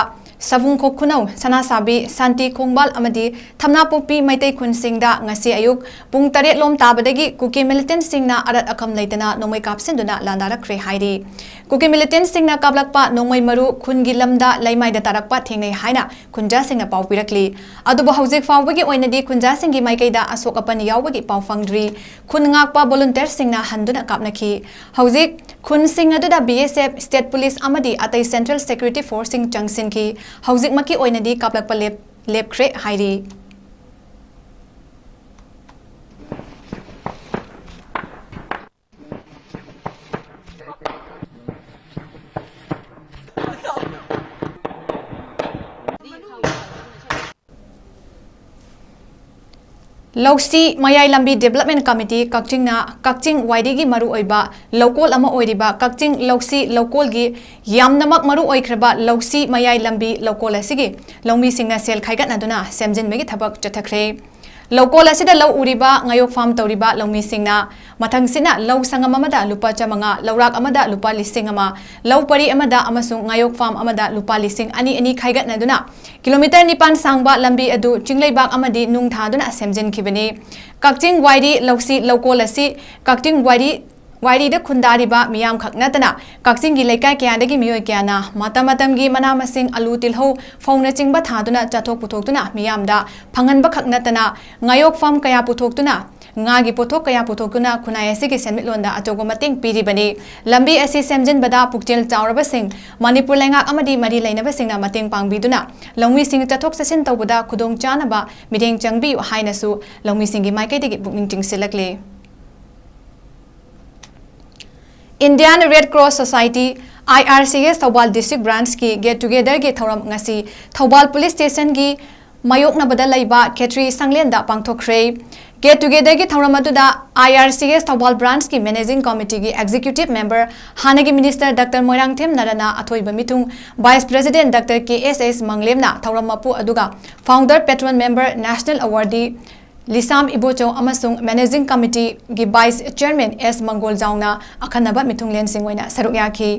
ꯁꯕꯨꯡꯈꯣꯛ ꯈꯨꯅꯧ, ꯁꯅꯥꯁꯥꯕꯤ, ꯁꯥꯟꯇꯤ ꯈꯣꯡꯕꯥꯜ ꯑꯃꯗꯤ ꯊꯝꯅꯥꯄꯣꯛꯄꯤ ꯃꯩꯇꯩ ꯈꯨꯟꯁꯤꯡꯗ ꯉꯁꯤ ꯑꯌꯨꯛ ꯄꯨꯡ ꯇꯔꯦꯠ ꯂꯣꯝ ꯇꯥꯕꯗꯒꯤ ꯀꯨꯀꯤ militant ꯁꯤꯡꯅ ꯑꯔꯠ ꯑꯀꯝ ꯂꯩꯇꯅ ꯅꯣꯡꯃꯩ ꯀꯥꯞꯁꯤꯟꯗꯨꯅ ꯂꯥꯟꯗꯥꯔꯛꯈ꯭ꯔꯦ ꯍꯥꯏꯔꯤ꯫ ꯀꯨꯀꯤ militant ꯁꯤꯡꯅ ꯀꯥꯞꯂꯛꯄ ꯅꯣꯡꯃꯩ ꯃꯔꯨ ꯈꯨꯟꯒꯤ ꯂꯝꯗ ꯂꯩꯃꯥꯏꯗ ꯇꯥꯔꯛꯄ ꯊꯦꯡꯅꯩ ꯍꯥꯏꯅ ꯈꯨꯟꯖꯥꯁꯤꯡꯅ ꯄꯥꯎ ꯄꯤꯔꯛꯂꯤ꯫ ꯑꯗꯨꯕꯨ ꯍꯧꯖꯤꯛ ꯐꯥꯎꯕꯒꯤ ꯑꯣꯏꯅꯗꯤ ꯈꯨꯟꯖꯥꯁꯤꯡꯒꯤ ꯃꯥꯏꯀꯩꯗ ꯑꯁꯣꯛ ꯑꯄꯟ ꯌꯥꯎꯕꯒꯤ ꯄꯥꯎ ꯐꯪꯗ꯭ꯔꯤ꯫ ꯈꯨꯟ ꯉꯥꯛꯄ volunteer ꯁꯤꯡꯅ ꯍꯟꯗꯨꯅ ꯀꯥꯞꯅꯈꯤ꯫ ꯍꯧꯖꯤꯛ ꯈꯨꯟꯁꯤꯡ ꯑꯗꯨꯗ B S F, state police ꯑꯃꯗꯤ ꯑꯇꯩ central security force ꯁꯤꯡ ꯆꯪꯁꯤꯟꯈꯤ꯫ ꯍꯧꯖꯤꯛꯃꯛꯀꯤ ꯑꯣꯏꯅꯗꯤ ꯀꯥꯞꯂꯛꯄ ꯂꯦꯞ-, ꯂꯦꯞꯈ꯭ꯔꯦ ꯍꯥꯏꯔꯤ꯫ ꯂꯧꯁꯤ ꯃꯌꯥꯏ ꯂꯝꯕꯤ Development Committee ꯀꯛꯆꯤꯡꯅ ꯀꯛꯆꯤꯡ ꯋꯥꯏꯔꯤꯒꯤ ꯃꯔꯨꯑꯣꯏꯕ ꯂꯧꯀꯣꯜ ꯑꯃ ꯑꯣꯏꯔꯤꯕ ꯀꯛꯆꯤꯡ ꯂꯧꯁꯤ ꯂꯧꯀꯣꯜꯒꯤ ꯌꯥꯝꯅꯃꯛ ꯃꯔꯨ ꯑꯣꯏꯈ꯭ꯔꯕ ꯂꯧꯁꯤ ꯃꯌꯥꯏ ꯂꯝꯕꯤ ꯂꯧꯀꯣꯜ ꯑꯁꯤꯒꯤ ꯂꯧꯃꯤꯁꯤꯡꯅ ꯁꯦꯜ ꯈꯥꯏꯒꯠꯅꯗꯨꯅ ꯁꯦꯝꯖꯤꯟꯕꯒꯤ ꯊꯕꯛ ꯆꯠꯊꯈ꯭ꯔꯦ꯫ ꯂꯧꯀꯣꯜ ꯑꯁꯤꯗ ꯂꯧ ꯎꯔꯤꯕ, ꯉꯥꯌꯣꯛ ꯐꯥꯝ ꯇꯧꯔꯤꯕ ꯂꯧꯃꯤꯁꯤꯡꯅ ꯃꯊꯪꯁꯤꯠꯅ ꯂꯧ ꯁꯪꯉꯝ ꯑꯃꯗ ꯂꯨꯄꯥ ꯆꯥꯃꯉꯥ, ꯂꯧꯔꯥꯛ ꯑꯃꯗ ꯂꯨꯄꯥ ꯂꯤꯁꯤꯡ ꯑꯃ, ꯂꯧ ꯄꯔꯤ ꯑꯃꯗ ꯑꯃꯁꯨꯡ ꯉꯥꯌꯣꯛ ꯐꯥꯝ ꯑꯃꯗ ꯂꯨꯄꯥ ꯂꯤꯁꯤꯡ ꯑꯅꯤ ꯑꯅꯤ ꯈꯥꯏꯒꯠꯅꯗꯨꯅ ꯀꯤꯂꯣꯃꯤꯇꯔ ꯅꯤꯄꯥꯟ ꯁꯥꯡꯕ ꯂꯝꯕꯤ ꯑꯗꯨ ꯆꯤꯡꯂꯩꯕꯥꯛ ꯑꯃꯗꯤ ꯅꯨꯡ ꯊꯥꯗꯨꯅ ꯁꯦꯝꯖꯤꯟꯈꯤꯕꯅꯤ꯫ ꯀꯛꯆꯤꯡ ꯋꯥꯏꯔꯤ ꯂꯧꯁꯤ ꯂꯧꯀꯣꯜ ꯑꯁꯤ ꯀꯛꯆꯤꯡ ꯋꯥꯏꯔꯤ ꯋꯥꯏꯔꯤꯗ ꯈꯨꯟꯗꯥꯔꯤꯕ ꯃꯤꯌꯥꯝꯈꯛ ꯅꯠꯇꯅ ꯀꯛꯆꯤꯡꯒꯤ ꯂꯩꯀꯥꯏ ꯀꯌꯥꯗꯒꯤ ꯃꯤꯑꯣꯏ ꯀꯌꯥꯅ ꯃꯇꯝ ꯃꯇꯝꯒꯤ ꯃꯅꯥ ꯃꯁꯤꯡ, ꯑꯂꯨ, ꯇꯤꯜꯍꯧ, ꯐꯧꯅꯆꯤꯡꯕ ꯊꯥꯗꯨꯅ ꯆꯥꯊꯣꯛ ꯄꯨꯊꯣꯛꯇꯨꯅ ꯃꯤꯌꯥꯝꯗ ꯐꯪꯍꯟꯕꯈꯛ ꯅꯠꯇꯅ ꯉꯥꯌꯣꯛ ꯐꯥꯝ ꯀꯌꯥ ꯄꯨꯊꯣꯛꯇꯨꯅ ꯉꯥꯒꯤ ꯄꯣꯠꯊꯣꯛ ꯀꯌꯥ ꯄꯨꯊꯣꯛꯇꯨꯅ ꯈꯨꯟꯅꯥꯏ ꯑꯁꯤꯒꯤ ꯁꯦꯟꯃꯤꯠꯂꯣꯟꯗ ꯑꯆꯧꯕ ꯃꯇꯦꯡ ꯄꯤꯔꯤꯕꯅꯤ꯫ ꯂꯝꯕꯤ ꯑꯁꯤ ꯁꯦꯝꯖꯤꯟꯕꯗ ꯄꯨꯛꯆꯦꯜ ꯆꯥꯎꯔꯕꯁꯤꯡ, ꯃꯅꯤꯄꯨꯔ ꯂꯩꯉꯥꯛ ꯑꯃꯗꯤ ꯃꯔꯤ ꯂꯩꯅꯕꯁꯤꯡꯅ ꯃꯇꯦꯡ ꯄꯥꯡꯕꯤꯗꯨꯅ ꯂꯧꯃꯤꯁꯤꯡ ꯆꯠꯊꯣꯛ ꯆꯠꯁꯤꯟ ꯇꯧꯕꯗ ꯈꯨꯗꯣꯡ ꯆꯥꯅꯕ ꯃꯤꯠꯌꯦꯡ ꯆꯪꯕꯤꯌꯨ ꯍꯥꯏꯅꯁꯨ ꯂꯧꯃꯤꯁꯤꯡꯒꯤ ꯃꯥꯏꯀꯩꯗꯒꯤ ꯄꯨꯛꯅꯤꯡ ꯆꯤꯡꯁꯤꯜꯂꯛꯂꯤ꯫ Indian Red Cross Society, I R C S Thoubal district branchꯀꯤ get togetherꯒꯤ ꯊꯧꯔꯝ ꯉꯁꯤ ꯊꯧꯕꯥꯜ police stationꯒꯤ ꯃꯥꯌꯣꯛꯅꯕꯗ ꯂꯩꯕ ꯈꯦꯇ꯭ꯔꯤ ꯁꯪꯂꯦꯟꯗ ꯄꯥꯡꯊꯣꯛꯈ꯭ꯔꯦ꯫ Get togetherꯒꯤ ꯊꯧꯔꯝ ꯑꯗꯨꯗ I R C S Thoubal branchꯀꯤ managing committeeꯒꯤ executive member, ꯍꯥꯟꯅꯒꯤ minister Doctor ꯃꯣꯏꯔꯥꯡꯊꯦꯝ ꯅꯔꯥꯅ ꯑꯊꯣꯏꯕ ꯃꯤꯊꯨꯡ, vice president Doctor K S S ꯃꯪꯂꯦꯝꯅ ꯊꯧꯔꯝ ꯃꯄꯨ ꯑꯗꯨꯒ founder patron member national awardee ꯂꯤꯁꯥꯝ Ibochou ꯑꯃꯁꯨꯡ managing committeeꯒꯤ vice chairman S ꯃꯪꯒꯣꯜ ꯖꯥꯎꯅ ꯑꯈꯟꯅꯕ ꯃꯤꯊꯨꯡꯂꯦꯟꯁꯤꯡ ꯑꯣꯏꯅ ꯁꯔꯨꯛ ꯌꯥꯈꯤ꯫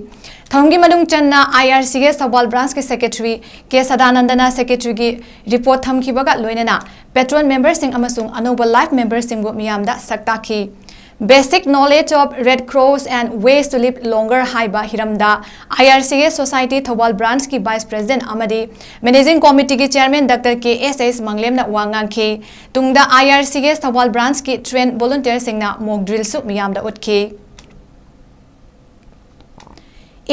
ꯊꯧꯔꯝꯒꯤ ꯃꯅꯨꯡ ꯆꯟꯅ I R C S Thoubal branchꯀꯤ secretary K ꯁꯗꯥꯅꯟꯗꯅ secretaryꯒꯤ report ꯊꯝꯈꯤꯕꯒ ꯂꯣꯏꯅꯅ patron memberꯁꯤꯡ ꯑꯃꯁꯨꯡ ꯑꯅꯧꯕ life memberꯁꯤꯡꯕꯨ ꯃꯤꯌꯥꯝꯗ ꯁꯛ ꯇꯥꯛꯈꯤ꯫ Basic Knowledge of Red Cross and Ways to Live Longer ꯍꯥꯏꯕ ꯍꯤꯔꯝꯗ I R C S Society Thoubal branchꯀꯤ vice president ꯑꯃꯗꯤ managing committeeꯒꯤ chairman Doctor K S S ꯃꯪꯂꯦꯝꯅ ꯋꯥ ꯉꯥꯡꯈꯤ꯫ ꯇꯨꯡꯗ I R C S Thoubal branchꯀꯤ trained volunteerꯁꯤꯡꯅ mock drillꯁꯨ ꯃꯤꯌꯥꯝꯗ ꯎꯠꯈꯤ꯫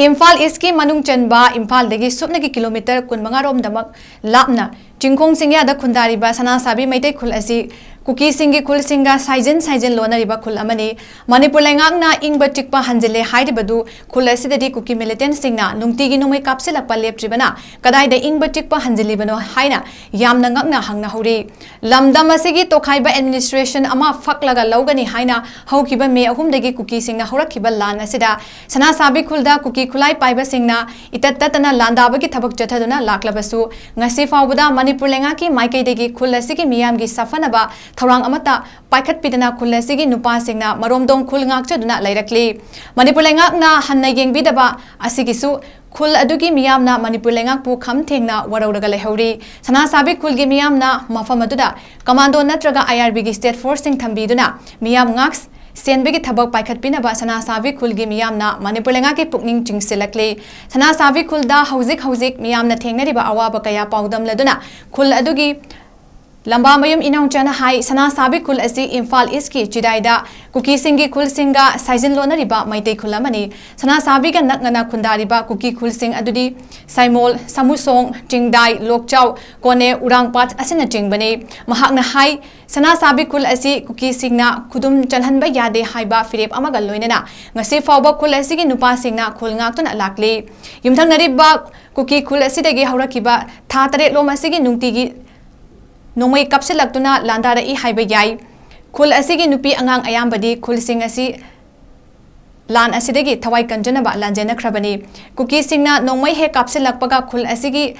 ꯏꯝꯐꯥꯜ Eastꯀꯤ ꯃꯅꯨꯡ ꯆꯟꯕ ꯏꯝꯐꯥꯜꯗꯒꯤ ꯁꯨꯞꯅꯒꯤ kilometre ꯀꯨꯟꯃꯉꯥ ꯔꯣꯝꯗꯃꯛ ꯂꯥꯞꯅ ꯆꯤꯡꯈꯣꯡ ꯆꯤꯡꯌꯥꯗ ꯈꯨꯟꯗꯥꯔꯤꯕ ꯁꯅꯥꯁꯥꯕꯤ ꯃꯩꯇꯩ ꯈꯨꯜ ꯑꯁꯤ ꯀꯨꯀꯤꯁꯤꯡꯒꯤ ꯈꯨꯜꯁꯤꯡꯒ ꯁꯥꯏꯖꯤꯟ ꯁꯥꯏꯖꯤꯟ ꯂꯣꯟꯅꯔꯤꯕ ꯈꯨꯜ ꯑꯃꯅꯤ꯫ ꯃꯅꯤꯄꯨꯔ ꯂꯩꯉꯥꯛꯅ ꯏꯪꯕ ꯆꯤꯛꯄ ꯍꯟꯖꯤꯜꯂꯦ ꯍꯥꯏꯔꯤꯕꯗꯨ ꯈꯨꯜ ꯑꯁꯤꯗꯗꯤ ꯀꯨꯀꯤ ꯃꯤꯂꯤꯇꯦꯟꯠꯁꯤꯡꯅ ꯅꯨꯡꯇꯤꯒꯤ ꯅꯣꯡꯃꯩ ꯀꯥꯞꯁꯤꯜꯂꯛꯄ ꯂꯦꯞꯇ꯭ꯔꯤꯕꯅ ꯀꯗꯥꯏꯗ ꯏꯪꯕ ꯆꯤꯛꯄ ꯍꯟꯖꯤꯜꯂꯤꯕꯅꯣ ꯍꯥꯏꯅ ꯌꯥꯝꯅ ꯉꯛꯅ ꯍꯪꯅꯍꯧꯔꯤ꯫ ꯂꯝꯗꯝ ꯑꯁꯤꯒꯤ ꯇꯣꯈꯥꯏꯕ ꯑꯦꯗꯃꯤꯅꯤꯁꯇ꯭ꯔꯦꯁꯟ ꯑꯃ ꯐꯛꯂꯒ ꯂꯧꯒꯅꯤ ꯍꯥꯏꯅ ꯍꯧꯈꯤꯕ ꯃꯦ ꯑꯍꯨꯝꯗꯒꯤ ꯀꯨꯀꯤꯁꯤꯡꯅ ꯍꯧꯔꯛꯈꯤꯕ ꯂꯥꯟ ꯑꯁꯤꯗ ꯁꯅꯥꯁꯥꯕꯤ ꯈꯨꯜꯗ ꯀꯨꯀꯤ ꯈꯨꯠꯂꯥꯏ ꯄꯥꯏꯕꯁꯤꯡꯅ ꯏꯇꯠ ꯇꯠꯇꯅ ꯂꯥꯟꯗꯥꯕꯒꯤ ꯊꯕꯛ ꯆꯠꯊꯗꯨꯅ ꯂꯥꯛꯂꯕꯁꯨ, ꯉꯁꯤ ꯐꯥꯎꯕꯗ ꯃꯅꯤꯄꯨꯔ ꯂꯩꯉꯥꯛꯀꯤ ꯃꯥꯏꯀꯩꯗꯒꯤ ꯈꯨꯜ ꯑꯁꯤꯒꯤ ꯃꯤꯌꯥꯝꯒꯤ ꯁꯥꯐꯅꯕ ꯊꯧꯔꯥꯡ ꯑꯃꯠꯇ ꯄꯥꯏꯈꯠꯄꯤꯗꯅ ꯈꯨꯜ ꯑꯁꯤꯒꯤ ꯅꯨꯄꯥꯁꯤꯡꯅ ꯃꯔꯣꯝꯗꯣꯝ ꯈꯨꯜ ꯉꯥꯛꯆꯗꯨꯅ ꯂꯩꯔꯛꯂꯤ꯫ ꯃꯅꯤꯄꯨꯔ ꯂꯩꯉꯥꯛꯅ ꯍꯟꯅ ꯌꯦꯡꯕꯤꯗꯕ ꯑꯁꯤꯒꯤꯁꯨ ꯈꯨꯜ ꯑꯗꯨꯒꯤ ꯃꯤꯌꯥꯝꯅ ꯃꯅꯤꯄꯨꯔ ꯂꯩꯉꯥꯛꯄꯨ ꯈꯝ ꯊꯦꯡꯅ ꯋꯥꯔꯧꯔꯒ ꯂꯩꯍꯧꯔꯤ꯫ ꯁꯅꯥꯁꯥꯕꯤ ꯈꯨꯜꯒꯤ ꯃꯤꯌꯥꯝꯅ ꯃꯐꯝ ꯑꯗꯨꯗ ꯀꯃꯥꯟꯗꯣ ꯅꯠꯇ꯭ꯔꯒ ꯑꯥꯏ ꯑꯥꯔ ꯕꯤꯒꯤ ꯁ꯭ꯇꯦꯠ ꯐꯣꯔꯁꯁꯤꯡ ꯊꯝꯕꯤꯗꯨꯅ ꯃꯤꯌꯥꯝ ꯉꯥꯛ ꯁꯦꯟꯕꯒꯤ ꯊꯕꯛ ꯄꯥꯏꯈꯠꯄꯤꯅꯕ ꯁꯅꯥꯁꯥꯕꯤ ꯈꯨꯜꯒꯤ ꯃꯤꯌꯥꯝꯅ ꯃꯅꯤꯄꯨꯔ ꯂꯩꯉꯥꯛꯀꯤ ꯄꯨꯛꯅꯤꯡ ꯆꯤꯡꯁꯤꯜꯂꯛꯂꯤ꯫ ꯁꯅꯥꯁꯥꯕꯤ ꯈꯨꯜꯗ ꯍꯧꯖꯤꯛ ꯍꯧꯖꯤꯛ ꯃꯤꯌꯥꯝꯅ ꯊꯦꯡꯅꯔꯤꯕ ꯑꯋꯥꯕ ꯀꯌꯥ ꯄꯥꯎꯗꯝꯂꯗꯨꯅ ꯈꯨꯜ ꯑꯗꯨꯒꯤ ꯂꯝꯕꯥꯃꯌꯨꯝ ꯏꯅꯥꯎꯆꯥꯅ ꯍꯥꯏ, ꯁꯅꯥꯁꯥꯕꯤ ꯈꯨꯜ ꯑꯁꯤ ꯏꯝꯐꯥꯜ ꯏꯁꯀꯤ ꯆꯤꯗꯥꯏꯗ ꯀꯨꯀꯤꯁꯤꯡꯒꯤ ꯈꯨꯜꯁꯤꯡꯒ ꯁꯥꯏꯖꯤꯟ ꯂꯣꯟꯅꯔꯤꯕ ꯃꯩꯇꯩ ꯈꯨꯜ ꯑꯃꯅꯤ꯫ ꯁꯅꯥꯁꯥꯕꯤꯒ ꯅꯛꯅꯅ ꯈꯨꯟꯗꯥꯔꯤꯕ ꯀꯨꯀꯤ ꯈꯨꯜꯁꯤꯡ ꯑꯗꯨꯗꯤ ꯁꯥꯏꯃꯣꯜ, ꯁꯥꯃꯨꯁꯣꯡ, ꯆꯤꯡꯗꯥꯏ, ꯂꯣꯛꯆꯥꯎ, ꯀꯣꯅꯦ, ꯎꯔꯥꯡꯄꯥꯠ ꯑꯁꯤꯅꯆꯤꯡꯕꯅꯤ꯫ ꯃꯍꯥꯛꯅ ꯍꯥꯏ, ꯁꯅꯥꯁꯥꯕꯤ ꯈꯨꯜ ꯑꯁꯤ ꯀꯨꯀꯤꯁꯤꯡꯅ ꯈꯨꯗꯨꯝ ꯆꯜꯍꯟꯕ ꯌꯥꯗꯦ ꯍꯥꯏꯕ ꯐꯤꯔꯦꯞ ꯑꯃꯒ ꯂꯣꯏꯅꯅ ꯉꯁꯤ ꯐꯥꯎꯕ ꯈꯨꯜ ꯑꯁꯤꯒꯤ ꯅꯨꯄꯥꯁꯤꯡꯅ ꯈꯨꯜ ꯉꯥꯛꯇꯨꯅ ꯂꯥꯛꯂꯤ꯫ ꯌꯨꯝꯊꯪꯅꯔꯤꯕ ꯀꯨꯀꯤ ꯈꯨꯜ ꯑꯁꯤꯗꯒꯤ ꯍꯧꯔꯛꯈꯤꯕ ꯊꯥ ꯇꯔꯦꯠꯂꯣꯝ ꯑꯁꯤꯒꯤ ꯅꯨꯡꯇꯤꯒꯤ ꯅꯣꯡꯃꯩ ꯀꯥꯞꯁꯤꯜꯂꯛꯇꯨꯅ ꯂꯥꯟꯗꯥꯔꯛꯏ ꯍꯥꯏꯕ ꯌꯥꯏ꯫ ꯈꯨꯜ ꯑꯁꯤꯒꯤ ꯅꯨꯄꯤ ꯑꯉꯥꯡ ꯑꯌꯥꯝꯕꯗꯤ ꯈꯨꯜꯁꯤꯡ ꯑꯁꯤ ꯂꯥꯟ ꯑꯁꯤꯗꯒꯤ ꯊꯋꯥꯏ ꯀꯟꯖꯅꯕ ꯂꯥꯟꯖꯦꯟꯅꯈ꯭ꯔꯕꯅꯤ꯫ ꯀꯨꯀꯤꯁꯤꯡꯅ ꯅꯣꯡꯃꯩ ꯍꯦꯛ ꯀꯥꯞꯁꯤꯜꯂꯛꯄꯒ ꯈꯨꯜ ꯑꯁꯤꯒꯤ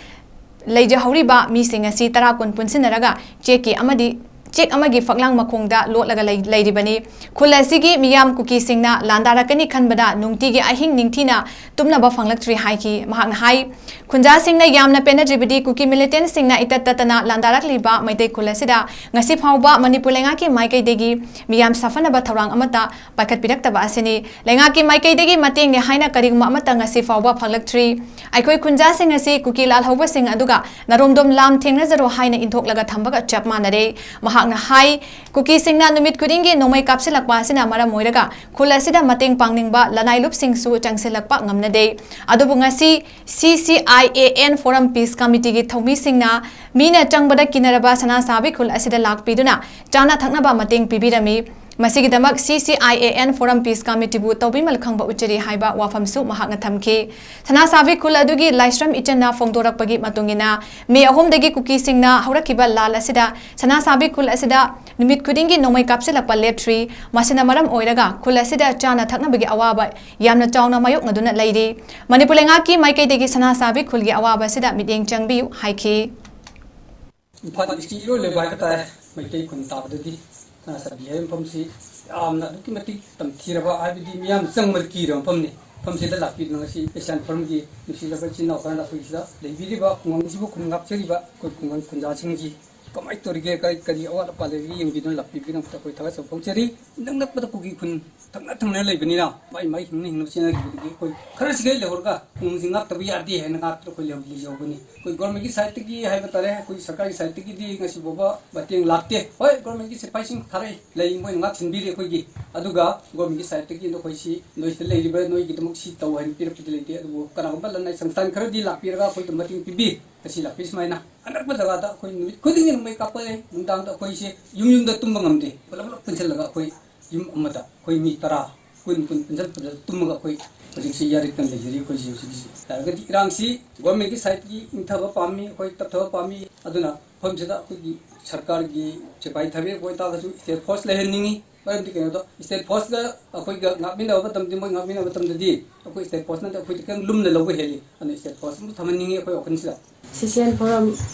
ꯂꯩꯖꯍꯧꯔꯤꯕ ꯃꯤꯁꯤꯡ ꯑꯁꯤ ꯇꯔꯥ ꯀꯨꯟ ꯄꯨꯟꯁꯤꯟꯅꯔꯒ ꯆꯦꯛꯀꯤ ꯑꯃꯗꯤ ꯆꯦꯛ ꯑꯃꯒꯤ ꯐꯛꯂꯥꯡ ꯃꯈꯣꯡꯗ ꯂꯣꯠꯂꯒ ꯂꯩ-, ꯂꯩꯔꯤꯕꯅꯤ꯫ ꯈꯨꯜ ꯑꯁꯤꯒꯤ ꯃꯤꯌꯥꯝ ꯀꯨꯀꯤꯁꯤꯡꯅ ꯂꯥꯟꯗꯥꯔꯛꯀꯅꯤ ꯈꯟꯕꯗ ꯅꯨꯡꯇꯤꯒꯤ ꯑꯍꯤꯡ ꯅꯤꯡꯊꯤꯅ ꯇꯨꯝꯅꯕ ꯐꯪꯂꯛꯇ꯭ꯔꯤ ꯍꯥꯏꯈꯤ꯫ ꯃꯍꯥꯛꯅ ꯍꯥꯏ, ꯈꯨꯟꯖꯥꯁꯤꯡꯅ ꯌꯥꯝꯅ ꯄꯦꯟꯅꯗ꯭ꯔꯤꯕꯗꯤ ꯀꯨꯀꯤ ꯃꯤꯂꯤꯇꯦꯟꯠꯁꯤꯡꯅ ꯏꯇꯠ ꯇꯠꯇꯅ ꯂꯥꯟꯗꯥꯔꯛꯂꯤꯕ ꯃꯩꯇꯩ ꯈꯨꯜ ꯑꯁꯤꯗ ꯉꯁꯤ ꯐꯥꯎꯕ ꯃꯅꯤꯄꯨꯔ ꯂꯩꯉꯥꯛꯀꯤ ꯃꯥꯏꯀꯩꯗꯒꯤ ꯃꯤꯌꯥꯝ ꯁꯥꯐꯅꯕ ꯊꯧꯔꯥꯡ ꯑꯃꯠꯇ ꯄꯥꯏꯈꯠꯄꯤꯔꯛꯇꯕ ꯑꯁꯤꯅꯤ꯫ ꯂꯩꯉꯥꯛꯀꯤ ꯃꯥꯏꯀꯩꯗꯒꯤ ꯃꯇꯦꯡꯅꯤ ꯍꯥꯏꯅ ꯀꯔꯤꯒꯨꯝꯕ ꯑꯃꯠꯇ ꯉꯁꯤ ꯐꯥꯎꯕ ꯐꯪꯂꯛꯇ꯭ꯔꯤ꯫ ꯑꯩꯈꯣꯏ ꯈꯨꯟꯖꯥꯁꯤꯡ ꯑꯁꯤ ꯀꯨꯀꯤ ꯂꯥꯜꯍꯧꯕꯁꯤꯡ ꯑꯗꯨꯒ ꯅꯔꯣꯝꯗꯣꯝ ꯂꯥꯝ ꯊꯦꯡꯅꯖꯔꯣ ꯍꯥꯏꯅ ꯏꯟꯊꯣꯛꯂꯒ ꯊꯝꯕꯒ ꯆꯞ ꯃꯥꯟꯅꯔꯦ꯫ ꯃꯍꯥꯛ ꯃꯍꯥꯛꯅ ꯍꯥꯏ, ꯀꯨꯀꯤꯁꯤꯡꯅ ꯅꯨꯃꯤꯠ ꯈꯨꯗꯤꯡꯒꯤ ꯅꯣꯡꯃꯩ ꯀꯥꯞꯁꯤꯜꯂꯛꯄ ꯑꯁꯤꯅ ꯃꯔꯝ ꯑꯣꯏꯔꯒ ꯈꯨꯜ ꯑꯁꯤꯗ ꯃꯇꯦꯡ ꯄꯥꯡꯅꯤꯡꯕ ꯂꯅꯥꯏ ꯂꯨꯞꯁꯤꯡꯁꯨ ꯆꯪꯁꯤꯜꯂꯛꯄ ꯉꯝꯅꯗꯦ꯫ ꯑꯗꯨꯕꯨ ꯉꯁꯤ C C I A N Forum Peace Committeeꯒꯤ ꯊꯧꯃꯤꯁꯤꯡꯅ ꯃꯤꯅ ꯆꯪꯕꯗ ꯀꯤꯅꯔꯕ ꯁꯅꯥꯁꯥꯕꯤ ꯈꯨꯜ ꯑꯁꯤꯗ ꯂꯥꯛꯄꯤꯗꯨꯅ ꯆꯥꯅ ꯊꯛꯅꯕ ꯃꯇꯦꯡ ꯄꯤꯕꯤꯔꯝꯃꯤ꯫ ꯃꯁꯤꯒꯤꯗꯃꯛ C C I A N Forum Peace Committeeꯕꯨ ꯇꯧꯕꯤꯃꯜ ꯈꯪꯕ ꯎꯠꯆꯔꯤ ꯍꯥꯏꯕ ꯋꯥꯐꯝꯁꯨ ꯃꯍꯥꯛꯅ ꯊꯝꯈꯤ꯫ ꯁꯅꯥꯁꯥꯕꯤ ꯈꯨꯜ ꯑꯗꯨꯒꯤ ꯂꯥꯏꯁ꯭ꯔꯝ ꯏꯆꯟꯅ ꯐꯣꯡꯗꯣꯔꯛꯄꯒꯤ ꯃꯇꯨꯡ ꯏꯟꯅ, ꯃꯦ ꯑꯍꯨꯝꯗꯒꯤ ꯀꯨꯀꯤꯁꯤꯡꯅ ꯍꯧꯔꯛꯈꯤꯕ ꯂꯥꯜ ꯑꯁꯤꯗ ꯁꯅꯥꯁꯥꯕꯤ ꯈꯨꯜ ꯑꯁꯤꯗ ꯅꯨꯃꯤꯠ ꯈꯨꯗꯤꯡꯒꯤ ꯅꯣꯡꯃꯩ ꯀꯥꯞꯁꯤꯜꯂꯛꯄ ꯂꯦꯞꯇ꯭ꯔꯤ꯫ ꯃꯁꯤꯅ ꯃꯔꯝ ꯑꯣꯏꯔꯒ ꯈꯨꯜ ꯑꯁꯤꯗ ꯆꯥꯅ ꯊꯛꯅꯕꯒꯤ ꯑꯋꯥꯕ ꯌꯥꯝꯅ ꯆꯥꯎꯅ ꯃꯥꯌꯣꯛꯅꯗꯨꯅ ꯂꯩꯔꯤ꯫ ꯃꯅꯤꯄꯨꯔ ꯂꯩꯉꯥꯛꯀꯤ ꯃꯥꯏꯀꯩꯗꯒꯤ ꯁꯅꯥꯁꯥꯕꯤ ꯈꯨꯜꯒꯤ ꯑꯋꯥꯕ ꯑꯁꯤꯗ ꯃꯤꯠꯌꯦꯡ ꯆꯪꯕꯤꯌꯨ ꯍꯥꯏꯈꯤ꯫ ꯏꯝꯐꯥꯜ ꯏꯁꯀꯤ ꯏꯔꯣꯏ ꯂꯣꯏꯕ ꯍꯥꯏꯕ ꯇꯥꯔꯦ꯫ ꯃꯩꯇꯩ ꯈꯨꯟ ꯇꯥꯕꯗꯗꯤ ꯁꯅꯥꯁꯥꯕꯤ ꯍꯥꯏꯕ ꯃꯐꯝꯁꯤ ꯌꯥꯝꯅ ꯑꯗꯨꯛꯀꯤ ꯃꯇꯤꯛ ꯇꯝꯊꯤꯔꯕ, ꯍꯥꯏꯕꯗꯤ ꯃꯤꯌꯥꯝꯅ ꯆꯪꯕꯗ ꯀꯤꯔꯕ ꯃꯐꯝꯅꯤ꯫ ꯃꯐꯝꯁꯤꯗ ꯂꯥꯛꯄꯤꯗꯨꯅ ꯉꯁꯤ ꯑꯦꯁꯤꯌꯥꯟ ꯐꯣꯔꯝꯒꯤ ꯅꯨꯡꯁꯤꯖꯕ ꯏꯆꯤꯟ ꯏꯅꯥꯎ ꯈꯔꯅ ꯑꯩꯈꯣꯏ ꯁꯤꯗ ꯂꯩꯕꯤꯔꯤꯕ ꯈꯨꯡꯒꯪꯁꯤꯕꯨ ꯈꯨꯟ ꯉꯥꯛꯆꯔꯤꯕ ꯑꯩꯈꯣꯏ ꯈꯨꯡꯒꯪ ꯈꯨꯟꯖꯥꯁꯤꯡꯒꯤ ꯀꯃꯥꯏꯅ ꯇꯧꯔꯤꯒꯦ, ꯀꯔꯤ ꯀꯔꯤ ꯑꯋꯥꯠ ꯑꯄꯥ ꯂꯩꯔꯤꯒꯦ ꯌꯦꯡꯕꯤꯗꯨꯅ ꯂꯥꯛꯄꯤꯕꯒꯤꯗꯃꯛꯇ ꯑꯩꯈꯣꯏ ꯊꯥꯒꯠꯆꯕ ꯐꯣꯡꯖꯔꯤ꯫ ꯏꯅꯛ ꯅꯛꯄꯗ ꯀꯨꯀꯤ ꯈꯨꯟ ꯊꯪꯅ ꯊꯪꯅꯅ ꯂꯩꯕꯅꯤꯅ ꯃꯥꯏ ꯃꯥꯏ ꯍꯤꯡꯅ ꯍꯤꯡꯅꯕ ꯆꯦꯟꯅꯈꯤꯕꯗꯒꯤ ꯑꯩꯈꯣꯏ ꯈꯔꯁꯤꯈꯩ ꯂꯩꯍꯧꯔꯒ ꯈꯨꯡꯒꯪꯁꯤ ꯉꯥꯛꯇꯕ ꯌꯥꯗꯦ ꯍꯥꯏꯅ ꯉꯥꯛꯇꯅ ꯑꯩꯈꯣꯏ ꯂꯩꯍꯧ-, ꯂꯩꯖꯍꯧꯕꯅꯤ꯫ ꯑꯩꯈꯣꯏ ꯒꯣꯔꯃꯦꯟꯒꯤ ꯁꯥꯏꯠꯇꯒꯤ ꯍꯥꯏꯕ ꯇꯥꯔꯦ, ꯑꯩꯈꯣꯏ ꯁꯔꯀꯥꯔꯒꯤ ꯁꯥꯏꯠꯇꯒꯤꯗꯤ ꯉꯁꯤ ꯐꯥꯎꯕ ꯃꯇꯦꯡ ꯂꯥꯛꯇꯦ꯫ ꯍꯣꯏ, ꯒꯣꯔꯃꯦꯟꯒꯤ ꯁꯤꯐꯥꯏꯁꯤꯡ ꯊꯥꯔꯛꯏ, ꯂꯩ, ꯃꯣꯏꯅ ꯉꯥꯛ ꯁꯤꯟꯕꯤꯔꯤ ꯑꯩꯈꯣꯏꯒꯤ꯫ ꯑꯗꯨꯒ ꯒꯣꯔꯃꯦꯟꯒꯤ ꯁꯥꯏꯠꯇꯒꯤ ꯅꯈꯣꯏꯁꯤ, ꯅꯣꯏꯁꯤꯗ ꯂꯩꯔꯤꯕ ꯅꯣꯏꯒꯤꯗꯃꯛ ꯁꯤ ꯇꯧ ꯍꯥꯏꯅ ꯄꯤꯔꯛꯄꯗꯤ ꯂꯩꯇꯦ꯫ ꯑꯗꯨꯕꯨ ꯀꯅꯥꯒꯨꯝꯕ ꯂꯅꯥꯏ ꯁꯪꯁꯊꯥꯟ ꯈꯔꯗꯤ ꯂꯥꯛꯄꯤꯔꯒ ꯑꯩꯈꯣꯏꯗ ꯃꯇꯦꯡ ꯄꯤꯕꯤ꯫ ꯉꯁꯤ ꯂꯥꯛꯄꯤ ꯁꯨꯃꯥꯏꯅ ꯑꯅꯛꯄ ꯖꯒꯥꯗ ꯑꯩꯈꯣꯏ ꯅꯨꯃꯤꯠ ꯈꯨꯗꯤꯡꯒꯤ ꯅꯣꯡꯃꯩ ꯀꯥꯞꯄ ꯂꯩ꯫ ꯅꯨꯡꯗꯥꯡꯗ ꯑꯩꯈꯣꯏꯁꯦ ꯌꯨꯝ ꯌꯨꯝꯗ ꯇꯨꯝꯕ ꯉꯝꯗꯦ꯫ ꯄꯨꯂꯞ ꯄꯨꯂꯞ ꯄꯨꯟꯁꯤꯜꯂꯒ ꯑꯩꯈꯣꯏ ꯌꯨꯝ ꯑꯃꯗ ꯑꯩꯈꯣꯏ ꯃꯤ ꯇꯔꯥ, ꯀꯨꯟ, ꯀꯨꯟ ꯄꯨꯟꯁꯤꯜ ꯄꯨꯟꯁꯤꯜ ꯇꯨꯝꯃꯒ ꯑꯩꯈꯣꯏ ꯍꯧꯖꯤꯛꯁꯤ ꯌꯥꯔꯤꯛꯇꯅ ꯂꯩꯖꯔꯤ꯫ ꯑꯩꯈꯣꯏꯁꯤ ꯍꯧꯖꯤꯛꯀꯤꯁꯤ ꯌꯥꯔꯒꯗꯤ ꯏꯔꯥꯡꯁꯤ ꯒꯣꯔꯃꯦꯟꯒꯤ ꯁꯥꯏꯠꯇꯒꯤ ꯏꯪꯊꯕ ꯄꯥꯝꯃꯤ, ꯑꯩꯈꯣꯏ ꯇꯞꯊꯕ ꯄꯥꯝꯃꯤ꯫ ꯑꯗꯨꯅ ꯃꯐꯝꯁꯤꯗ ꯑꯩꯈꯣꯏꯒꯤ ꯁꯔꯀꯥꯔꯒꯤ ꯁꯤꯐꯥꯏ ꯊꯥꯕꯤꯔꯛꯄ ꯑꯣꯏꯇꯥꯔꯒꯁꯨ ꯏꯁꯇꯦꯠ ꯐꯣꯔꯁ ꯂꯩꯍꯟꯅꯤꯡꯉꯤ꯫ ꯃꯔꯝꯗꯤ ꯀꯩꯅꯣꯗꯣ, ꯏꯁꯇꯦꯠ ꯐꯣꯔꯁꯀ ꯑꯩꯈꯣꯏꯒ ꯉꯥꯛꯃꯤꯟꯅꯕ ꯃꯇꯝꯗꯗꯤ, ꯃꯣꯏ ꯉꯥꯛꯃꯤꯟꯅꯕ ꯃꯇꯝꯗꯗꯤ ꯑꯩꯈꯣꯏ ꯏꯁꯇꯦꯠ ꯐꯣꯔꯁꯅꯗꯤ ꯑꯩꯈꯣꯏꯗ ꯈꯤꯇꯪ ꯂꯨꯝꯅ ꯂꯧꯕ ꯍꯦꯜꯂꯤ꯫ ꯑꯗꯨꯅ ꯏꯁꯇꯦꯠ ꯐꯣꯔꯁ ꯑꯃꯁꯨ ꯊꯝꯍꯟꯅꯤꯡꯉꯤ ꯑꯩꯈꯣꯏ ꯋꯥꯈꯜꯁꯤꯗ꯫ ꯁꯤꯁꯤꯑꯦꯟ ꯐꯣꯔꯝ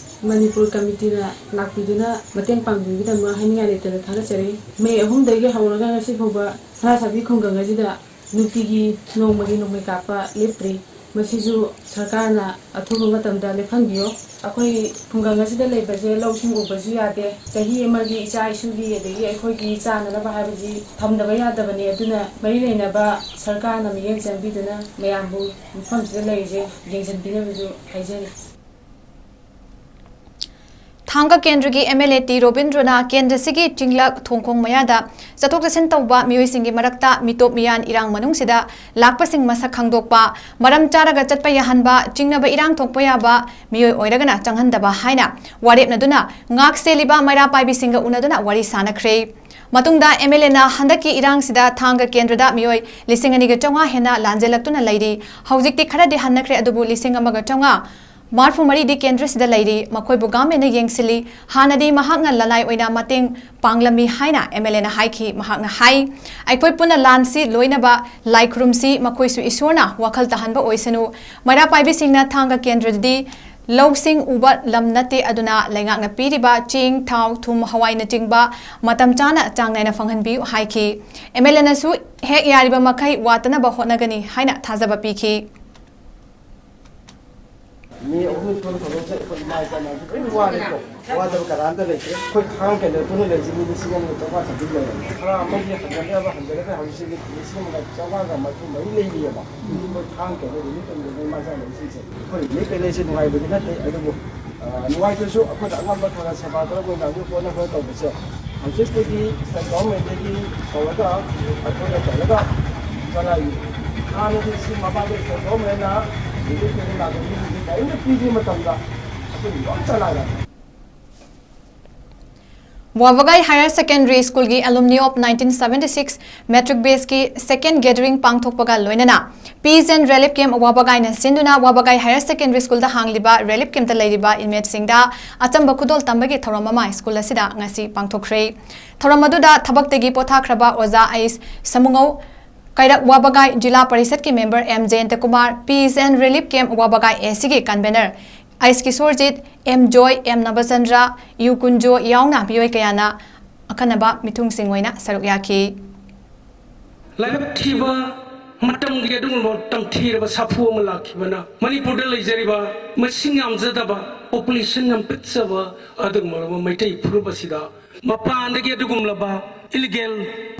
ꯃꯅꯤꯄꯨꯔ ꯀꯃꯤꯇꯤꯅ ꯂꯥꯛꯄꯤꯗꯨꯅ ꯃꯇꯦꯡ ꯄꯥꯡꯕꯤꯕꯒꯤꯗꯃꯛ ꯍꯥꯏꯅꯤꯡꯉꯥꯏ ꯂꯩꯇꯅ ꯊꯥꯒꯠꯆꯔꯤ꯫ ꯃꯦ ꯑꯍꯨꯝꯗꯒꯤ ꯍꯧꯔꯒ ꯉꯁꯤ ꯐꯥꯎꯕ ꯁꯅꯥꯁꯥꯕꯤ ꯈꯨꯡꯒꯪ ꯑꯁꯤꯗ ꯅꯨꯡꯇꯤꯒꯤ ꯅꯣꯡꯃꯒꯤ ꯅꯣꯡꯃꯩ ꯀꯥꯞꯄ ꯂꯦꯞꯇ꯭ꯔꯤ꯫ ꯃꯁꯤꯁꯨ ꯁꯔꯀꯥꯔꯅ ꯑꯊꯨꯕ ꯃꯇꯝꯗ ꯂꯦꯞꯍꯟꯕꯤꯌꯨ꯫ ꯑꯩꯈꯣꯏ ꯈꯨꯡꯒꯪ ꯑꯁꯤꯗ ꯂꯩꯕꯁꯦ ꯂꯧ ꯁꯤꯡ ꯎꯕꯁꯨ ꯌꯥꯗꯦ꯫ ꯆꯍꯤ ꯑꯃꯒꯤ ꯏꯆꯥ ꯏꯁꯨꯒꯤ ꯑꯗꯒꯤ ꯑꯩꯈꯣꯏꯒꯤ ꯆꯥꯅꯅꯕ ꯍꯥꯏꯕꯁꯤ ꯊꯝꯗꯕ ꯌꯥꯗꯕꯅꯤ꯫ ꯑꯗꯨꯅ ꯃꯔꯤ ꯂꯩꯅꯕ ꯁꯔꯀꯥꯔꯅ ꯃꯤꯠꯌꯦꯡ ꯆꯪꯕꯤꯗꯨꯅ ꯃꯌꯥꯝꯕꯨ ꯃꯐꯝꯁꯤꯗ ꯂꯩꯔꯤꯁꯦ ꯌꯦꯡꯁꯤꯟꯕꯤꯅꯕꯁꯨ ꯍꯥꯏꯖꯔꯤ꯫ ꯊꯥꯡꯒ ꯀꯦꯟꯗ꯭ꯔꯒꯤ ꯑꯦꯝ ꯑꯦꯜ ꯑꯦ ꯇꯤ ꯔꯣꯕꯤꯟꯗ꯭ꯔꯣꯅ ꯀꯦꯟꯗ꯭ꯔꯁꯤꯒꯤ ꯆꯤꯡꯂꯛ ꯊꯣꯡꯈꯣꯡ ꯃꯌꯥꯗ ꯆꯠꯊꯣꯛ ꯆꯠꯁꯤꯟ ꯇꯧꯕ ꯃꯤꯑꯣꯏꯁꯤꯡꯒꯤ ꯃꯔꯛꯇ ꯃꯤꯇꯣꯞ ꯃꯤꯌꯥꯟ ꯏꯔꯥꯡ ꯃꯅꯨꯡꯁꯤꯗ ꯂꯥꯛꯄꯁꯤꯡ ꯃꯁꯛ ꯈꯪꯗꯣꯛꯄ, ꯃꯔꯝ ꯆꯥꯔꯒ ꯆꯠꯄ ꯌꯥꯍꯟꯕ, ꯆꯤꯡꯅꯕ ꯏꯔꯥꯡ ꯊꯣꯛꯄ ꯌꯥꯕ ꯃꯤꯑꯣꯏ ꯑꯣꯏꯔꯒꯅ ꯆꯪꯍꯟꯗꯕ ꯍꯥꯏꯅ ꯋꯥꯔꯦꯞꯅꯗꯨꯅ ꯉꯥꯛ ꯁꯦꯜꯂꯤꯕ ꯃꯩꯔꯥ ꯄꯥꯏꯕꯤꯁꯤꯡꯒ ꯎꯅꯗꯨꯅ ꯋꯥꯔꯤ ꯁꯥꯅꯈ꯭ꯔꯦ꯫ ꯃꯇꯨꯡꯗ ꯑꯦꯝ ꯑꯦꯜ ꯑꯦꯅ ꯍꯟꯗꯛꯀꯤ ꯏꯔꯥꯡꯁꯤꯗ ꯊꯥꯡꯒ ꯀꯦꯟꯗ꯭ꯔꯗ ꯃꯤꯑꯣꯏ ꯂꯤꯁꯤꯡ ꯑꯅꯤꯒ ꯆꯥꯝꯃꯉꯥ ꯍꯦꯟꯅ ꯂꯥꯟꯖꯦꯜꯂꯛꯇꯨꯅ ꯂꯩꯔꯤ꯫ ꯍꯧꯖꯤꯛꯇꯤ ꯈꯔꯗꯤ ꯍꯟꯅꯈ꯭ꯔꯦ, ꯑꯗꯨꯕꯨ ꯂꯤꯁꯤꯡ ꯑꯃꯒ ꯆꯥꯝꯃꯉꯥ ꯃꯔꯤꯐꯨ ꯃꯔꯤꯗꯤ ꯀꯦꯟꯗ꯭ꯔꯁꯤꯗ ꯂꯩꯔꯤ꯫ ꯃꯈꯣꯏꯕꯨ ꯒꯚꯔꯟꯃꯦꯟꯅ ꯌꯦꯡꯁꯤꯜꯂꯤ꯫ ꯍꯥꯟꯅꯗꯤ ꯃꯍꯥꯛꯅ ꯂꯅꯥꯏ ꯑꯣꯏꯅ ꯃꯇꯦꯡ ꯄꯥꯡꯂꯝꯃꯤ ꯍꯥꯏꯅ ꯑꯦꯝ ꯑꯦꯜ ꯑꯦꯅ ꯍꯥꯏꯈꯤ꯫ ꯃꯍꯥꯛꯅ ꯍꯥꯏ, ꯑꯩꯈꯣꯏ ꯄꯨꯟꯅ ꯂꯥꯟꯁꯤ ꯂꯣꯏꯅꯕ ꯂꯥꯏ ꯈꯨꯔꯨꯝꯁꯤ, ꯃꯈꯣꯏꯁꯨ ꯏꯁꯣꯔꯅ ꯋꯥꯈꯜ ꯇꯥꯍꯟꯕ ꯑꯣꯏꯁꯅꯨ꯫ ꯃꯩꯔꯥ ꯄꯥꯏꯕꯤꯁꯤꯡꯅ ꯊꯥꯡꯒ ꯀꯦꯟꯗ꯭ꯔꯗꯗꯤ ꯂꯧꯁꯤꯡ ꯎꯕ ꯂꯝ ꯅꯠꯇꯦ, ꯑꯗꯨꯅ ꯂꯩꯉꯥꯛꯅ ꯄꯤꯔꯤꯕ ꯆꯦꯡ, ꯊꯥꯎ, ꯊꯨꯝ, ꯍꯋꯥꯏꯅꯆꯤꯡꯕ ꯃꯇꯝ ꯆꯥꯅ ꯆꯥꯡ ꯅꯥꯏꯅ ꯐꯪꯍꯟꯕꯤꯌꯨ ꯍꯥꯏꯈꯤ꯫ ꯑꯦꯝ ꯑꯦꯜ ꯑꯦꯅꯁꯨ ꯍꯦꯛ ꯌꯥꯔꯤꯕ ꯃꯈꯩ ꯋꯥꯠꯇꯅꯕ ꯍꯣꯠꯅꯒꯅꯤ ꯍꯥꯏꯅ ꯊꯥꯖꯕ ꯄꯤꯈꯤ꯫ ꯃꯤ ꯑꯍꯨꯝ ꯊꯣꯛꯅ ꯊꯕꯛꯁꯦ ꯑꯩꯈꯣꯏ ꯏꯃꯥ ꯏꯆꯥ ꯃꯌꯥꯝꯁꯦ ꯂꯣꯏꯅ ꯋꯥꯔꯦꯀꯣ꯫ ꯋꯥꯗꯕ ꯀꯅꯥꯝꯇ ꯂꯩꯇ꯭ꯔꯦ꯫ ꯑꯩꯈꯣꯏ ꯊꯥꯡꯒ ꯀꯦꯟꯗ꯭ꯔ ꯄꯨꯟꯅ ꯂꯩꯔꯤꯁꯦ ꯃꯤ ꯂꯤꯁꯤꯡ ꯑꯃꯒ ꯆꯥꯝꯃꯉꯥ ꯆꯥꯇ꯭ꯔꯨꯛ ꯂꯩꯔꯝꯃꯦ꯫ ꯈꯔ ꯑꯃꯒꯤ ꯍꯟꯒꯠꯅꯕ ꯍꯟꯒꯠꯅꯕ ꯍꯧꯖꯤꯛꯁꯦ ꯃꯤ ꯂꯤꯁꯤꯡ ꯑꯃꯒ ꯆꯥꯝꯃꯉꯥꯒ ꯃꯔꯤꯐꯨ ꯃꯔꯤ ꯂꯩꯔꯤꯑꯕ꯫ ꯑꯩꯈꯣꯏ ꯊꯥꯡꯒ ꯀꯦꯟꯗ꯭ꯔ ꯔꯤꯂꯤꯐ ꯀꯦꯝꯗ ꯃꯤ ꯃꯆꯥ ꯂꯩꯔꯤꯁꯤꯡꯁꯦ꯫ ꯑꯩꯈꯣꯏ ꯔꯤꯂꯤꯐ ꯀꯦꯝ ꯂꯩꯔꯤꯁꯦ ꯅꯨꯡꯉꯥꯏꯕꯗꯤ ꯅꯠꯇꯦ, ꯑꯗꯨꯕꯨ, ꯑ, ꯅꯨꯡꯉꯥꯏꯇ꯭ꯔꯁꯨ ꯑꯩꯈꯣꯏꯅ ꯑꯉꯝꯕ ꯈꯔ ꯁꯦꯕꯥ ꯇꯧꯔꯒ ꯃꯌꯥꯝꯒꯤ ꯍꯣꯠꯅꯕ ꯇꯧꯕꯁꯦ ꯍꯧꯖꯤꯛꯄꯨꯗꯤ ꯁꯦꯟꯇ꯭ꯔꯦꯜ ꯒꯣꯔꯃꯦꯟꯗꯒꯤ ꯇꯧꯔꯒ ꯑꯩꯈꯣꯏꯅ ꯇꯧꯔꯒ ꯆꯂꯥꯏꯔꯤ꯫ ꯍꯥꯟꯅꯗꯤ ꯁꯤ ꯃꯃꯥꯡꯗ ꯁꯦꯟꯇ꯭ꯔꯦꯜ ꯒꯣꯔꯃꯦꯟꯅ ꯔꯤꯂꯤꯐ ꯀꯦꯝ ꯂꯥꯛꯄ ꯃꯤꯁꯤꯡꯁꯦ ꯀꯔꯤꯝꯇ ꯄꯤꯗ꯭ꯔꯤ ꯃꯇꯝꯗ ꯑꯩꯈꯣꯏ ꯂꯣꯏ ꯆꯂꯥꯏꯔꯦ꯫ ꯋꯥꯕꯒꯥꯏ Higher Secondary School ꯒꯤ Alumni of nineteen seventy six Matric Batch ꯀꯤ second gathering ꯄꯥꯡꯊꯣꯛꯄꯒ ꯂꯣꯏꯅꯅ Peace and Relief Camp ꯋꯥꯕꯒꯥꯏꯅ ꯁꯤꯟꯗꯨꯅ ꯋꯥꯕꯒꯥꯏ Higher Secondary School ꯗ ꯍꯥꯡꯂꯤꯕ relief camp ꯇ ꯂꯩꯔꯤꯕ inmate ꯁꯤꯡꯗ ꯑꯆꯝꯕ ꯈꯨꯗꯣꯜ ꯇꯝꯕꯒꯤ ꯊꯧꯔꯝ ꯑꯃ school ꯑꯁꯤꯗ ꯉꯁꯤ ꯄꯥꯡꯊꯣꯛꯈ꯭ꯔꯦ꯫ ꯊꯧꯔꯝ ꯑꯗꯨꯗ ꯊꯕꯛꯇꯒꯤ ꯄꯣꯊꯥꯈ꯭ꯔꯕ ꯑꯣꯖꯥ ꯑꯩꯁ ꯁꯃꯨꯉꯧ, ꯀꯩꯔꯛ ꯋꯥꯕꯒꯥꯏ ꯖꯤꯂꯥ ꯄꯔꯤꯁꯠꯀꯤ member M Jayantakumar, Peace and Relief Camp ꯋꯥꯕꯒꯥꯏ ꯑꯦ ꯁꯤ ꯒꯤ convener S Kishorjit, M Joy, M Nabachandra, ꯌꯨ ꯀꯨꯟꯖꯣ ꯌꯥꯎꯅ ꯃꯤꯑꯣꯏ ꯀꯌꯥꯅ ꯑꯈꯟꯅꯕ ꯃꯤꯊꯨꯡꯁꯤꯡ ꯑꯣꯏꯅ ꯁꯔꯨꯛ ꯌꯥꯈꯤ꯫ ꯂꯥꯏꯕꯛ ꯊꯤꯕ ꯃꯇꯝꯒꯤ ꯑꯗꯨꯒꯨꯝꯂꯕ ꯇꯝꯊꯤꯔꯕ ꯁꯥꯐꯨ ꯑꯃ ꯂꯥꯛꯈꯤꯕꯅ ꯃꯅꯤꯄꯨꯔꯗ ꯂꯩꯖꯔꯤꯕ ꯃꯁꯤꯡ ꯌꯥꯝꯖꯗꯕ, population ꯌꯥꯝ ꯄꯤꯛꯆꯕ ꯑꯗꯨꯒꯨꯝꯂꯕ ꯃꯩꯇꯩ ꯐꯨꯔꯨꯞ ꯑꯁꯤꯗ ꯃꯄꯥꯟꯗꯒꯤ ꯑꯗꯨꯒꯨꯝꯂꯕ illegal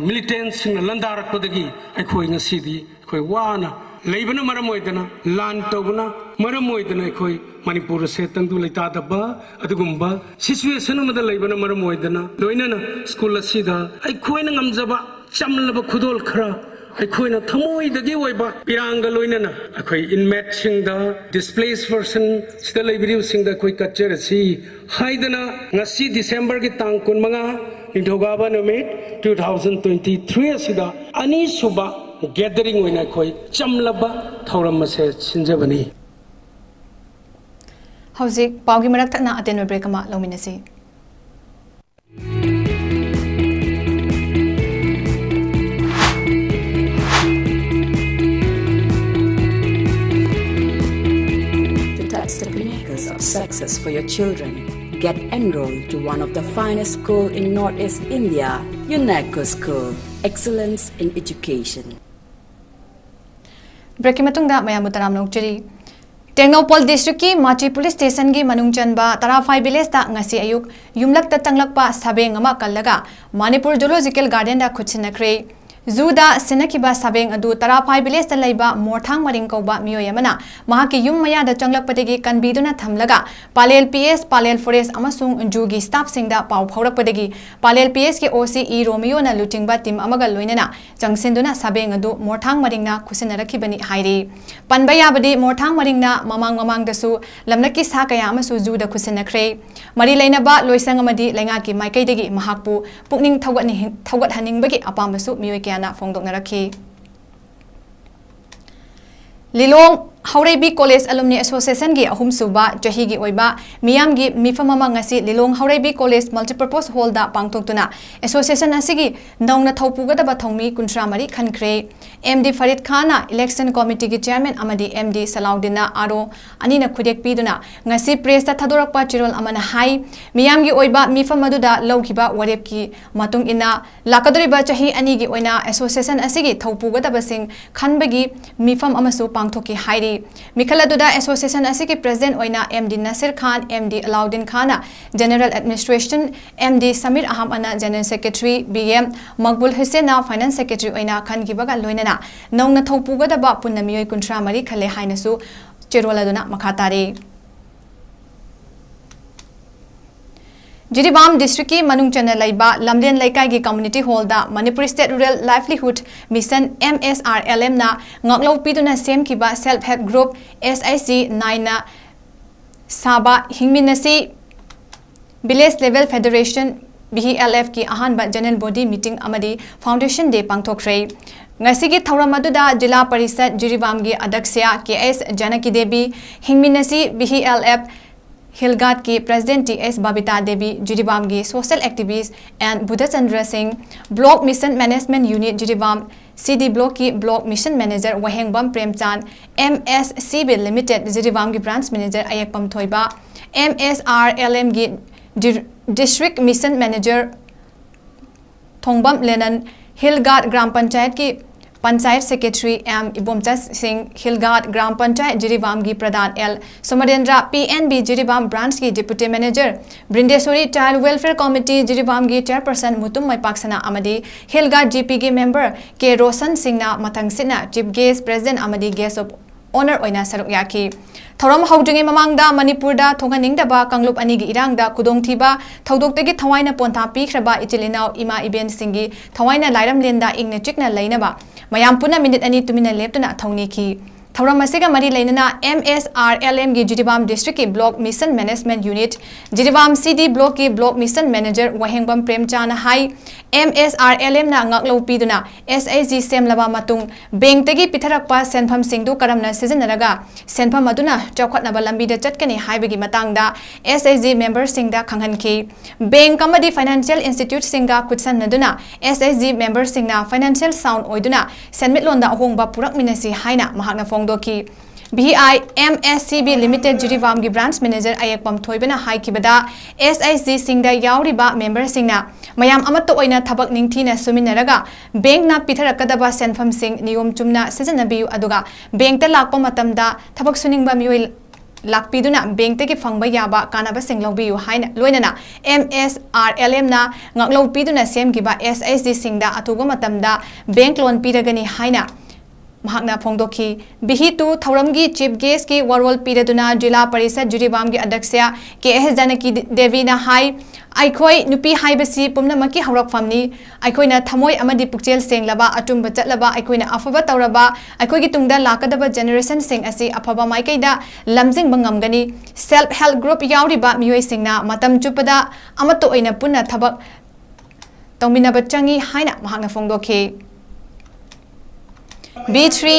militant ꯁꯤꯡꯅ ꯂꯥꯟꯗꯥꯔꯛꯄꯗꯒꯤ ꯑꯩꯈꯣꯏ ꯉꯁꯤꯗꯤ ꯑꯩꯈꯣꯏ ꯋꯥꯅ ꯂꯩꯕꯅ ꯃꯔꯝ ꯑꯣꯏꯗꯅ ꯂꯥꯟ ꯇꯧꯕꯅ ꯃꯔꯝ ꯑꯣꯏꯗꯅ ꯑꯩꯈꯣꯏ ꯃꯅꯤꯄꯨꯔ ꯑꯁꯦ ꯇꯪꯗꯨ ꯂꯩꯇꯥꯗꯕ ꯑꯗꯨꯒꯨꯝꯕ ꯁꯤꯆꯨꯋꯦꯁꯟ ꯑꯃꯗ ꯂꯩꯕꯅ ꯃꯔꯝ ꯑꯣꯏꯗꯅ, ꯂꯣꯏꯅꯅ ꯁ꯭ꯀꯨꯜ ꯑꯁꯤꯗ ꯑꯩꯈꯣꯏꯅ ꯉꯝꯖꯕ ꯆꯝꯂꯕ ꯈꯨꯗꯣꯜ ꯈꯔ, ꯑꯩꯈꯣꯏꯅ ꯊꯃꯣꯏꯗꯒꯤ ꯑꯣꯏꯕ ꯄꯤꯔꯥꯡꯒ ꯂꯣꯏꯅꯅ ꯑꯩꯈꯣꯏ ꯏꯟꯃꯦꯠꯁꯤꯡꯗ, ꯗꯤꯁꯄ꯭ꯂꯦꯁ ꯄꯔꯁꯟ ꯁꯤꯗ ꯂꯩꯕꯤꯔꯤꯕꯁꯤꯡꯗ ꯑꯩꯈꯣꯏ ꯀꯠꯆꯔꯁꯤ ꯍꯥꯏꯗꯅ, ꯉꯁꯤ ꯗꯤꯁꯦꯝꯕꯔꯒꯤ ꯇꯥꯡ ꯀꯨꯟꯃꯉꯥ, ꯅꯤꯡꯊꯧꯀꯥꯕ ꯅꯨꯃꯤꯠ, two thousand twenty three ꯑꯁꯤꯗ ꯑꯅꯤꯁꯨꯕ ꯒꯦꯗꯔꯤꯡ ꯑꯣꯏꯅ ꯑꯩꯈꯣꯏ ꯆꯝꯂꯕ ꯊꯧꯔꯝ ꯑꯁꯦ ꯁꯤꯟꯖꯕꯅꯤ꯫ ꯍꯧꯖꯤꯛ ꯄꯥꯎꯒꯤ ꯃꯔꯛ ꯊꯠꯅ ꯑꯇꯦꯟꯕ ꯕ꯭ꯔꯦꯛ ꯑꯃ ꯂꯧꯃꯤꯟꯅꯁꯤ꯫ To touch the pinnacles of success for your children, get enrolled to one of the finest school in Northeast India, UNECO School, Excellence in Education. ꯕ꯭ꯔꯦꯛꯀꯤ ꯃꯇꯨꯡꯗ ꯃꯌꯥꯝꯕꯨ ꯇꯔꯥꯝꯅ ꯑꯣꯛꯆꯔꯤ꯫ ꯇꯦꯡꯅꯧꯄꯜ ꯗꯤꯁꯇ꯭ꯔꯤꯛꯀꯤ ꯃꯥꯆꯤ ꯄꯨꯂꯤꯁ ꯁ꯭ꯇꯦꯁꯟꯒꯤ ꯃꯅꯨꯡ ꯆꯟꯕ ꯇꯔꯥꯐꯥꯏ ꯚꯤꯂꯦꯖꯇ ꯉꯁꯤ ꯑꯌꯨꯛ ꯌꯨꯝꯂꯛꯇ ꯆꯪꯂꯛꯄ ꯁꯥꯕꯦꯡ ꯑꯃ ꯀꯜꯂꯒ ꯃꯅꯤꯄꯨꯔ ꯖꯨꯂꯣꯖꯤꯀꯦꯜ ꯒꯥꯔꯗꯦꯟꯗ ꯈꯨꯠꯁꯤꯟꯅꯈ꯭ꯔꯦ꯫ ꯖꯨꯗ ꯁꯤꯟꯅꯈꯤꯕ ꯁꯥꯕꯦꯡ ꯑꯗꯨ ꯇꯔꯥꯐꯥꯏ ꯚꯤꯂꯦꯖꯇ ꯂꯩꯕ ꯃꯣꯔꯊꯥꯡ ꯃꯔꯤꯡ ꯀꯧꯕ ꯃꯤꯑꯣꯏ ꯑꯃꯅ ꯃꯍꯥꯛꯀꯤ ꯌꯨꯝ ꯃꯌꯥꯗ ꯆꯪꯂꯛꯄꯗꯒꯤ ꯀꯟꯕꯤꯗꯨꯅ ꯊꯝꯂꯒ ꯄꯥꯂꯦꯜ ꯄꯤ ꯑꯦꯁ, ꯄꯥꯂꯦꯜ ꯐꯣꯔꯦꯁ ꯑꯃꯁꯨꯡ ꯖꯨꯒꯤ ꯁ꯭ꯇꯥꯐꯁꯤꯡꯗ ꯄꯥꯎ ꯐꯥꯎꯔꯛꯄꯗꯒꯤ ꯄꯥꯂꯦꯜ ꯄꯤ ꯑꯦꯁꯀꯤ ꯑꯣ ꯁꯤ ꯏ ꯔꯣꯃꯤꯌꯣꯅ ꯂꯨꯆꯤꯡꯕ ꯇꯤꯝ ꯑꯃꯒ ꯂꯣꯏꯅꯅ ꯆꯪꯁꯤꯟꯗꯨꯅ ꯁꯥꯕꯦꯡ ꯑꯗꯨ ꯃꯣꯔꯊꯥꯡ ꯃꯔꯤꯡꯅ ꯈꯨꯠꯁꯤꯟꯅꯔꯛꯈꯤꯕꯅꯤ ꯍꯥꯏꯔꯤ꯫ ꯄꯟꯕ ꯌꯥꯕꯗꯤ, ꯃꯣꯔꯊꯥꯡ ꯃꯔꯤꯡꯅ ꯃꯃꯥꯡ ꯃꯃꯥꯡꯗꯁꯨ ꯂꯝꯂꯛꯀꯤ ꯁꯥ ꯀꯌꯥ ꯑꯃꯁꯨ ꯖꯨꯗ ꯈꯨꯠꯁꯤꯟꯅꯈ꯭ꯔꯦ꯫ ꯃꯔꯤ ꯂꯩꯅꯕ ꯂꯣꯏꯁꯪ ꯑꯃꯗꯤ ꯂꯩꯉꯥꯛꯀꯤ ꯃꯥꯏꯀꯩꯗꯒꯤ ꯃꯍꯥꯛꯄꯨ ꯄꯨꯛꯅꯤꯡ ꯊꯧꯒꯠꯅꯤꯡ-, ꯊꯧꯒꯠꯍꯟꯅꯤꯡꯕꯒꯤ ꯑꯄꯥꯝꯕꯁꯨ ꯃꯤꯑꯣꯏ ꯀꯌꯥꯅ ꯐꯣꯡꯗꯣꯛꯅꯔꯛꯈꯤ꯫ ꯂꯤꯂꯣꯡ ꯍꯧꯔꯩꯕꯤ ꯀꯣꯂꯦꯖ ꯑꯦꯂꯨꯝꯅꯤ ꯑꯦꯁꯣꯁꯤꯌꯦꯁꯟꯒꯤ ꯑꯍꯨꯝꯁꯨꯕ ꯆꯍꯤꯒꯤ ꯑꯣꯏꯕ ꯃꯤꯌꯥꯝꯒꯤ ꯃꯤꯐꯝ ꯑꯃ ꯉꯁꯤ ꯂꯤꯂꯣꯡ ꯍꯧꯔꯩꯕꯤ ꯀꯣꯂꯦꯖ ꯃꯜꯇꯤꯄꯔꯄꯣꯁ ꯍꯣꯜꯗ ꯄꯥꯡꯊꯣꯛꯇꯨꯅ ꯑꯦꯁꯣꯁꯤꯌꯦꯁꯟ ꯑꯁꯤꯒꯤ ꯅꯧꯅ ꯊꯧꯄꯨꯒꯗꯕ ꯊꯧꯃꯤ ꯀꯨꯟꯊ꯭ꯔꯥ ꯃꯔꯤ ꯈꯟꯈ꯭ꯔꯦ꯫ ꯑꯦꯝ ꯗꯤ ꯐꯔꯤꯗ ꯈꯥꯟꯅ ꯏꯂꯦꯛꯁꯟ ꯀꯣꯃꯤꯇꯤꯒꯤ ꯆꯤꯌꯔꯃꯦꯟ ꯑꯃꯗꯤ ꯑꯦꯝ ꯗꯤ ꯁꯂꯥꯎꯗꯤꯟꯅ ꯑꯥꯔ ꯑꯣ ꯑꯅꯤꯅ ꯈꯨꯗꯦꯛ ꯄꯤꯗꯨꯅ ꯉꯁꯤ ꯄ꯭ꯔꯦꯁꯇ ꯊꯥꯗꯣꯔꯛꯄ ꯆꯦꯔꯣꯜ ꯑꯃꯅ ꯍꯥꯏ, ꯃꯤꯌꯥꯝꯒꯤ ꯑꯣꯏꯕ ꯃꯤꯐꯝ ꯑꯗꯨꯗ ꯂꯧꯈꯤꯕ ꯋꯥꯔꯦꯞꯀꯤ ꯃꯇꯨꯡ ꯏꯟꯅ ꯂꯥꯛꯀꯗꯧꯔꯤꯕ ꯆꯍꯤ ꯑꯅꯤꯒꯤ ꯑꯣꯏꯅ ꯑꯦꯁꯣꯁꯤꯌꯦꯁꯟ ꯑꯁꯤꯒꯤ ꯊꯧꯄꯨꯒꯗꯕꯁꯤꯡ ꯈꯟꯕꯒꯤ ꯃꯤꯐꯝ ꯑꯃꯁꯨ ꯄꯥꯡꯊꯣꯛꯈꯤ ꯍꯥꯏꯔꯤ꯫ ꯃꯤꯈꯜ ꯑꯗꯨꯗ ꯑꯦꯁꯣꯁꯤꯌꯦꯁꯟ ꯑꯁꯤꯒꯤ ꯄ꯭ꯔꯦꯁꯤꯗꯦꯟꯠ ꯑꯣꯏꯅ M D Nasir Khan, M D Alauddin ꯈꯥꯟꯅ general administration, M D Samir ꯑꯍꯃꯗꯅ general secretary, B M Makbul ꯍꯨꯁꯦꯟꯅ ꯐꯥꯏꯅꯥꯟꯁ ꯁꯦꯀ꯭ꯔꯦꯇꯔꯤ ꯑꯣꯏꯅ ꯈꯟꯈꯤꯕꯒ ꯂꯣꯏꯅꯅ ꯅꯧꯅ ꯊꯧꯄꯨꯒꯗꯕ ꯄꯨꯟꯅ ꯃꯤꯑꯣꯏ ꯀꯨꯟꯊ꯭ꯔꯥ ꯃꯔꯤ ꯈꯜꯂꯦ ꯍꯥꯏꯅꯁꯨ ꯆꯦꯔꯣꯜ ꯑꯗꯨꯅ ꯃꯈꯥ ꯇꯥꯔꯤ꯫ ꯖꯤꯔꯤꯕꯥꯝ ꯗꯤꯁꯇ꯭ꯔꯤꯛꯀꯤ ꯃꯅꯨꯡ ꯆꯟꯅ ꯂꯩꯕ ꯂꯝꯂꯦꯟ ꯂꯩꯀꯥꯏꯒꯤ community hold Manipur state rural livelihood mission, M S R L M, ꯅ ꯉꯥꯛꯂꯧ ꯄꯤꯗꯨꯅ ꯁꯦꯝꯈꯤꯕ self help group S H G nine ꯅ ꯁꯥꯕ ꯍꯤꯡꯃꯤꯟꯅꯁꯤ Village Level Federation, V L F ꯀꯤ ꯑꯍꯥꯟꯕ General Body Meeting ꯑꯃꯗꯤ Foundation Day ꯄꯥꯡꯊꯣꯛꯈ꯭ꯔꯦ꯫ ꯉꯁꯤꯒꯤ ꯊꯧꯔꯝ ꯑꯗꯨꯗ ꯖꯤꯂꯥ parishad ꯖꯤꯔꯤꯕꯥꯝꯒꯤ ꯑꯗꯛꯁ꯭ꯌ K S Janaki Devi, ꯍꯤꯡꯃꯤꯟꯅꯁꯤ V L F ꯍꯤꯜꯒꯥꯠꯀꯤ President T S Babita Devi, ꯖꯤꯔꯤꯕꯥꯝꯒꯤ social activist N Budhachandra ꯁꯤꯡ, Block Mission Management Unit Jiribam, C D Block ꯀꯤ Block Mission Manager ꯋꯥꯍꯦꯡꯕꯝ ꯄ꯭ꯔꯦꯝꯆꯥꯟ, M S C B Limited ꯖꯤꯔꯤꯕꯥꯝꯒꯤ Branch Manager ꯑꯌꯦꯛꯄꯝ ꯊꯣꯏꯕ, M S R L M ꯒꯤ ꯗꯤ-, District Mission Manager ꯊꯣꯡꯕꯝ ꯂꯦꯅꯟ, ꯍꯤꯜꯒꯥꯠ ꯒ꯭ꯔꯥꯝ ꯄꯟꯆꯥꯌꯠꯀꯤ Panchayat Secretary M ꯏꯕꯣꯝꯆꯥ ꯁꯤꯡ, ꯍꯤꯜꯒꯥꯠ ꯒ꯭ꯔꯥꯝ ꯄꯟꯆꯥꯌꯠ ꯖꯤꯔꯤꯕꯥꯝꯒꯤ ꯄ꯭ꯔꯙꯥꯟ L ꯁꯣꯃꯔꯦꯟꯗ꯭ꯔ, P N B Jiribam Branch ꯀꯤ Deputy Manager ꯕ꯭ꯔꯤꯟꯗꯦꯁꯣꯔꯤ, Child Welfare Committee ꯖꯤꯔꯤꯕꯥꯝꯒꯤ Chairperson Mutum ꯃꯩꯄꯥꯛꯁꯅꯥ ꯑꯃꯗꯤ ꯍꯤꯜꯒꯥꯠ G P ꯒꯤ member K ꯔꯣꯁꯟ ꯁꯤꯡꯅ ꯃꯊꯪꯁꯤꯠꯅ Chief Guest, President ꯑꯃꯗꯤ Guest of Honour ꯑꯣꯏꯅ ꯁꯔꯨꯛ ꯌꯥꯈꯤ꯫ ꯊꯧꯔꯝ ꯍꯧꯗ꯭ꯔꯤꯉꯩ ꯃꯃꯥꯡꯗ ꯃꯅꯤꯄꯨꯔꯗ ꯊꯣꯛꯍꯟꯅꯤꯡꯗꯕ ꯀꯥꯡꯂꯨꯞ ꯑꯅꯤꯒꯤ ꯏꯔꯥꯡꯗ ꯈꯨꯗꯣꯡꯊꯤꯕ ꯊꯧꯗꯣꯛꯇꯒꯤ ꯊꯋꯥꯏꯅ ꯄꯣꯟꯊꯥ ꯄꯤꯈ꯭ꯔꯕ ꯏꯆꯤꯜ ꯏꯅꯥꯎ ꯏꯃꯥ ꯏꯕꯦꯟꯁꯤꯡꯒꯤ ꯊꯋꯥꯏꯅ ꯂꯥꯏꯔꯝꯂꯦꯟꯗ ꯏꯪꯅ ꯆꯤꯛꯅ ꯂꯩꯅꯕ ꯃꯌꯥꯝ ꯄꯨꯟꯅ ꯃꯤꯅꯤꯠ ꯑꯅꯤ ꯇꯨꯃꯤꯟꯅ ꯂꯦꯞꯇꯨꯅ ꯊꯧꯅꯤꯈꯤ꯫ ꯊꯧꯔꯝ ꯑꯁꯤꯒ ꯃꯔꯤ ꯂꯩꯅꯅ M S R L M ꯒꯤ ꯖꯤꯔꯤꯕꯥꯝ District ꯀꯤ Block Mission Management Unit, Jiribam C D Block ꯀꯤ Block Mission Manager ꯋꯥꯍꯦꯡꯕꯝ ꯄ꯭ꯔꯦꯝꯆꯥꯅ ꯍꯥꯏ, M S R L M ꯅ ꯉꯥꯛꯂꯧ ꯄꯤꯗꯨꯅ S H G ꯁꯦꯝꯂꯕ ꯃꯇꯨꯡ bank ꯇꯒꯤ ꯄꯤꯊꯔꯛꯄ ꯁꯦꯟꯐꯝꯁꯤꯡꯗꯨ ꯀꯔꯝꯅ ꯁꯤꯖꯤꯟꯅꯔꯒ ꯁꯦꯟꯐꯝ ꯑꯗꯨꯅ ꯆꯥꯎꯈꯠꯅꯕ ꯂꯝꯕꯤꯗ ꯆꯠꯀꯅꯤ ꯍꯥꯏꯕꯒꯤ ꯃꯇꯥꯡꯗ S H G member ꯁꯤꯡꯗ ꯈꯪꯍꯟꯈꯤ꯫ Bank ꯑꯃꯗꯤ financial institute ꯁꯤꯡꯒ ꯈꯨꯠꯁꯝꯅꯗꯨꯅ S H G member ꯁꯤꯡꯅ financial sound ꯑꯣꯏꯗꯨꯅ ꯁꯦꯟꯃꯤꯠꯂꯣꯟꯗ ꯑꯍꯣꯡꯕ ꯄꯨꯔꯛꯃꯤꯟꯅꯁꯤ ꯍꯥꯏꯅ ꯃꯍꯥꯛꯅ ꯐꯣꯡꯗꯣꯛꯈꯤ꯫ V I M S C B Limited ꯖꯤꯔꯤꯕꯥꯝꯒꯤ Branch Manager ꯑꯌꯦꯛꯄꯝ ꯊꯣꯏꯕꯅ ꯍꯥꯏꯈꯤꯕꯗ, S H G ꯁꯤꯡꯗ ꯌꯥꯎꯔꯤꯕ member ꯁꯤꯡꯅ ꯃꯌꯥꯝ ꯑꯃꯠꯇ ꯑꯣꯏꯅ ꯊꯕꯛ ꯅꯤꯡꯊꯤꯅ ꯁꯨꯃꯤꯟꯅꯔꯒ bank ꯅ ꯄꯤꯊꯔꯛꯀꯗꯕ ꯁꯦꯟꯐꯝꯁꯤꯡ ꯅꯤꯌꯣꯝ ꯆꯨꯝꯅ ꯁꯤꯖꯤꯟꯅꯕꯤꯌꯨ, ꯑꯗꯨꯒ bank ꯇ ꯂꯥꯛꯄ ꯃꯇꯝꯗ ꯊꯕꯛ ꯁꯨꯅꯤꯡꯕ ꯃꯤꯑꯣꯏ ꯂꯥꯛꯄꯤꯗꯨꯅ bank ꯇꯒꯤ ꯐꯪꯕ ꯌꯥꯕ ꯀꯥꯟꯅꯕꯁꯤꯡ ꯂꯧꯕꯤꯌꯨ ꯍꯥꯏꯅ ꯂꯣꯏꯅꯅ M S R L M ꯅ ꯉꯥꯛꯂꯧ ꯄꯤꯗꯨꯅ ꯁꯦꯝꯈꯤꯕ S H G ꯁꯤꯡꯗ ꯑꯊꯨꯕ ꯃꯇꯝꯗ bank loan ꯄꯤꯔꯒꯅꯤ ꯍꯥꯏꯅ ꯃꯍꯥꯛꯅ ꯐꯣꯡꯗꯣꯛꯈꯤ꯫ ꯕꯤꯍꯤ ꯇꯨ ꯊꯧꯔꯝꯒꯤ ꯆꯤꯐ ꯒꯦꯁꯀꯤ ꯋꯥꯔꯣꯜ ꯄꯤꯔꯗꯨꯅ ꯖꯤꯂꯥ ꯄꯔꯤꯁꯠ ꯖꯤꯔꯤꯕꯥꯝꯒꯤ ꯑꯗ꯭ꯌꯛꯁ ꯀꯦ ꯑꯦꯁ ꯖꯥꯅꯀꯤ ꯗꯦꯕꯤꯅ ꯍꯥꯏ, ꯑꯩꯈꯣꯏ ꯅꯨꯄꯤ ꯍꯥꯏꯕꯁꯤ ꯄꯨꯝꯅꯃꯛꯀꯤ ꯍꯧꯔꯛꯐꯝꯅꯤ꯫ ꯑꯩꯈꯣꯏꯅ ꯊꯃꯣꯏ ꯑꯃꯗꯤ ꯄꯨꯛꯆꯦꯜ ꯁꯦꯡꯂꯕ, ꯑꯆꯨꯝꯕ ꯆꯠꯂꯕ, ꯑꯩꯈꯣꯏꯅ ꯑꯐꯕ ꯇꯧꯔꯕ, ꯑꯩꯈꯣꯏꯒꯤ ꯇꯨꯡꯗ ꯂꯥꯛꯀꯗꯕ ꯖꯦꯅꯦꯔꯦꯁꯟꯁꯤꯡ ꯑꯁꯤ ꯑꯐꯕ ꯃꯥꯏꯀꯩꯗ ꯂꯝꯖꯤꯡꯕ ꯉꯝꯒꯅꯤ꯫ ꯁꯦꯜꯐ ꯍꯦꯜꯞ ꯒ꯭ꯔꯨꯞ ꯌꯥꯎꯔꯤꯕ ꯃꯤꯑꯣꯏꯁꯤꯡꯅ ꯃꯇꯝ ꯆꯨꯞꯄꯗ ꯑꯃꯠꯇ ꯑꯣꯏꯅ ꯄꯨꯟꯅ ꯊꯕꯛ ꯇꯧꯃꯤꯟꯅꯕ ꯆꯪꯏ ꯍꯥꯏꯅ ꯃꯍꯥꯛꯅ ꯐꯣꯡꯗꯣꯛꯈꯤ꯫ B three.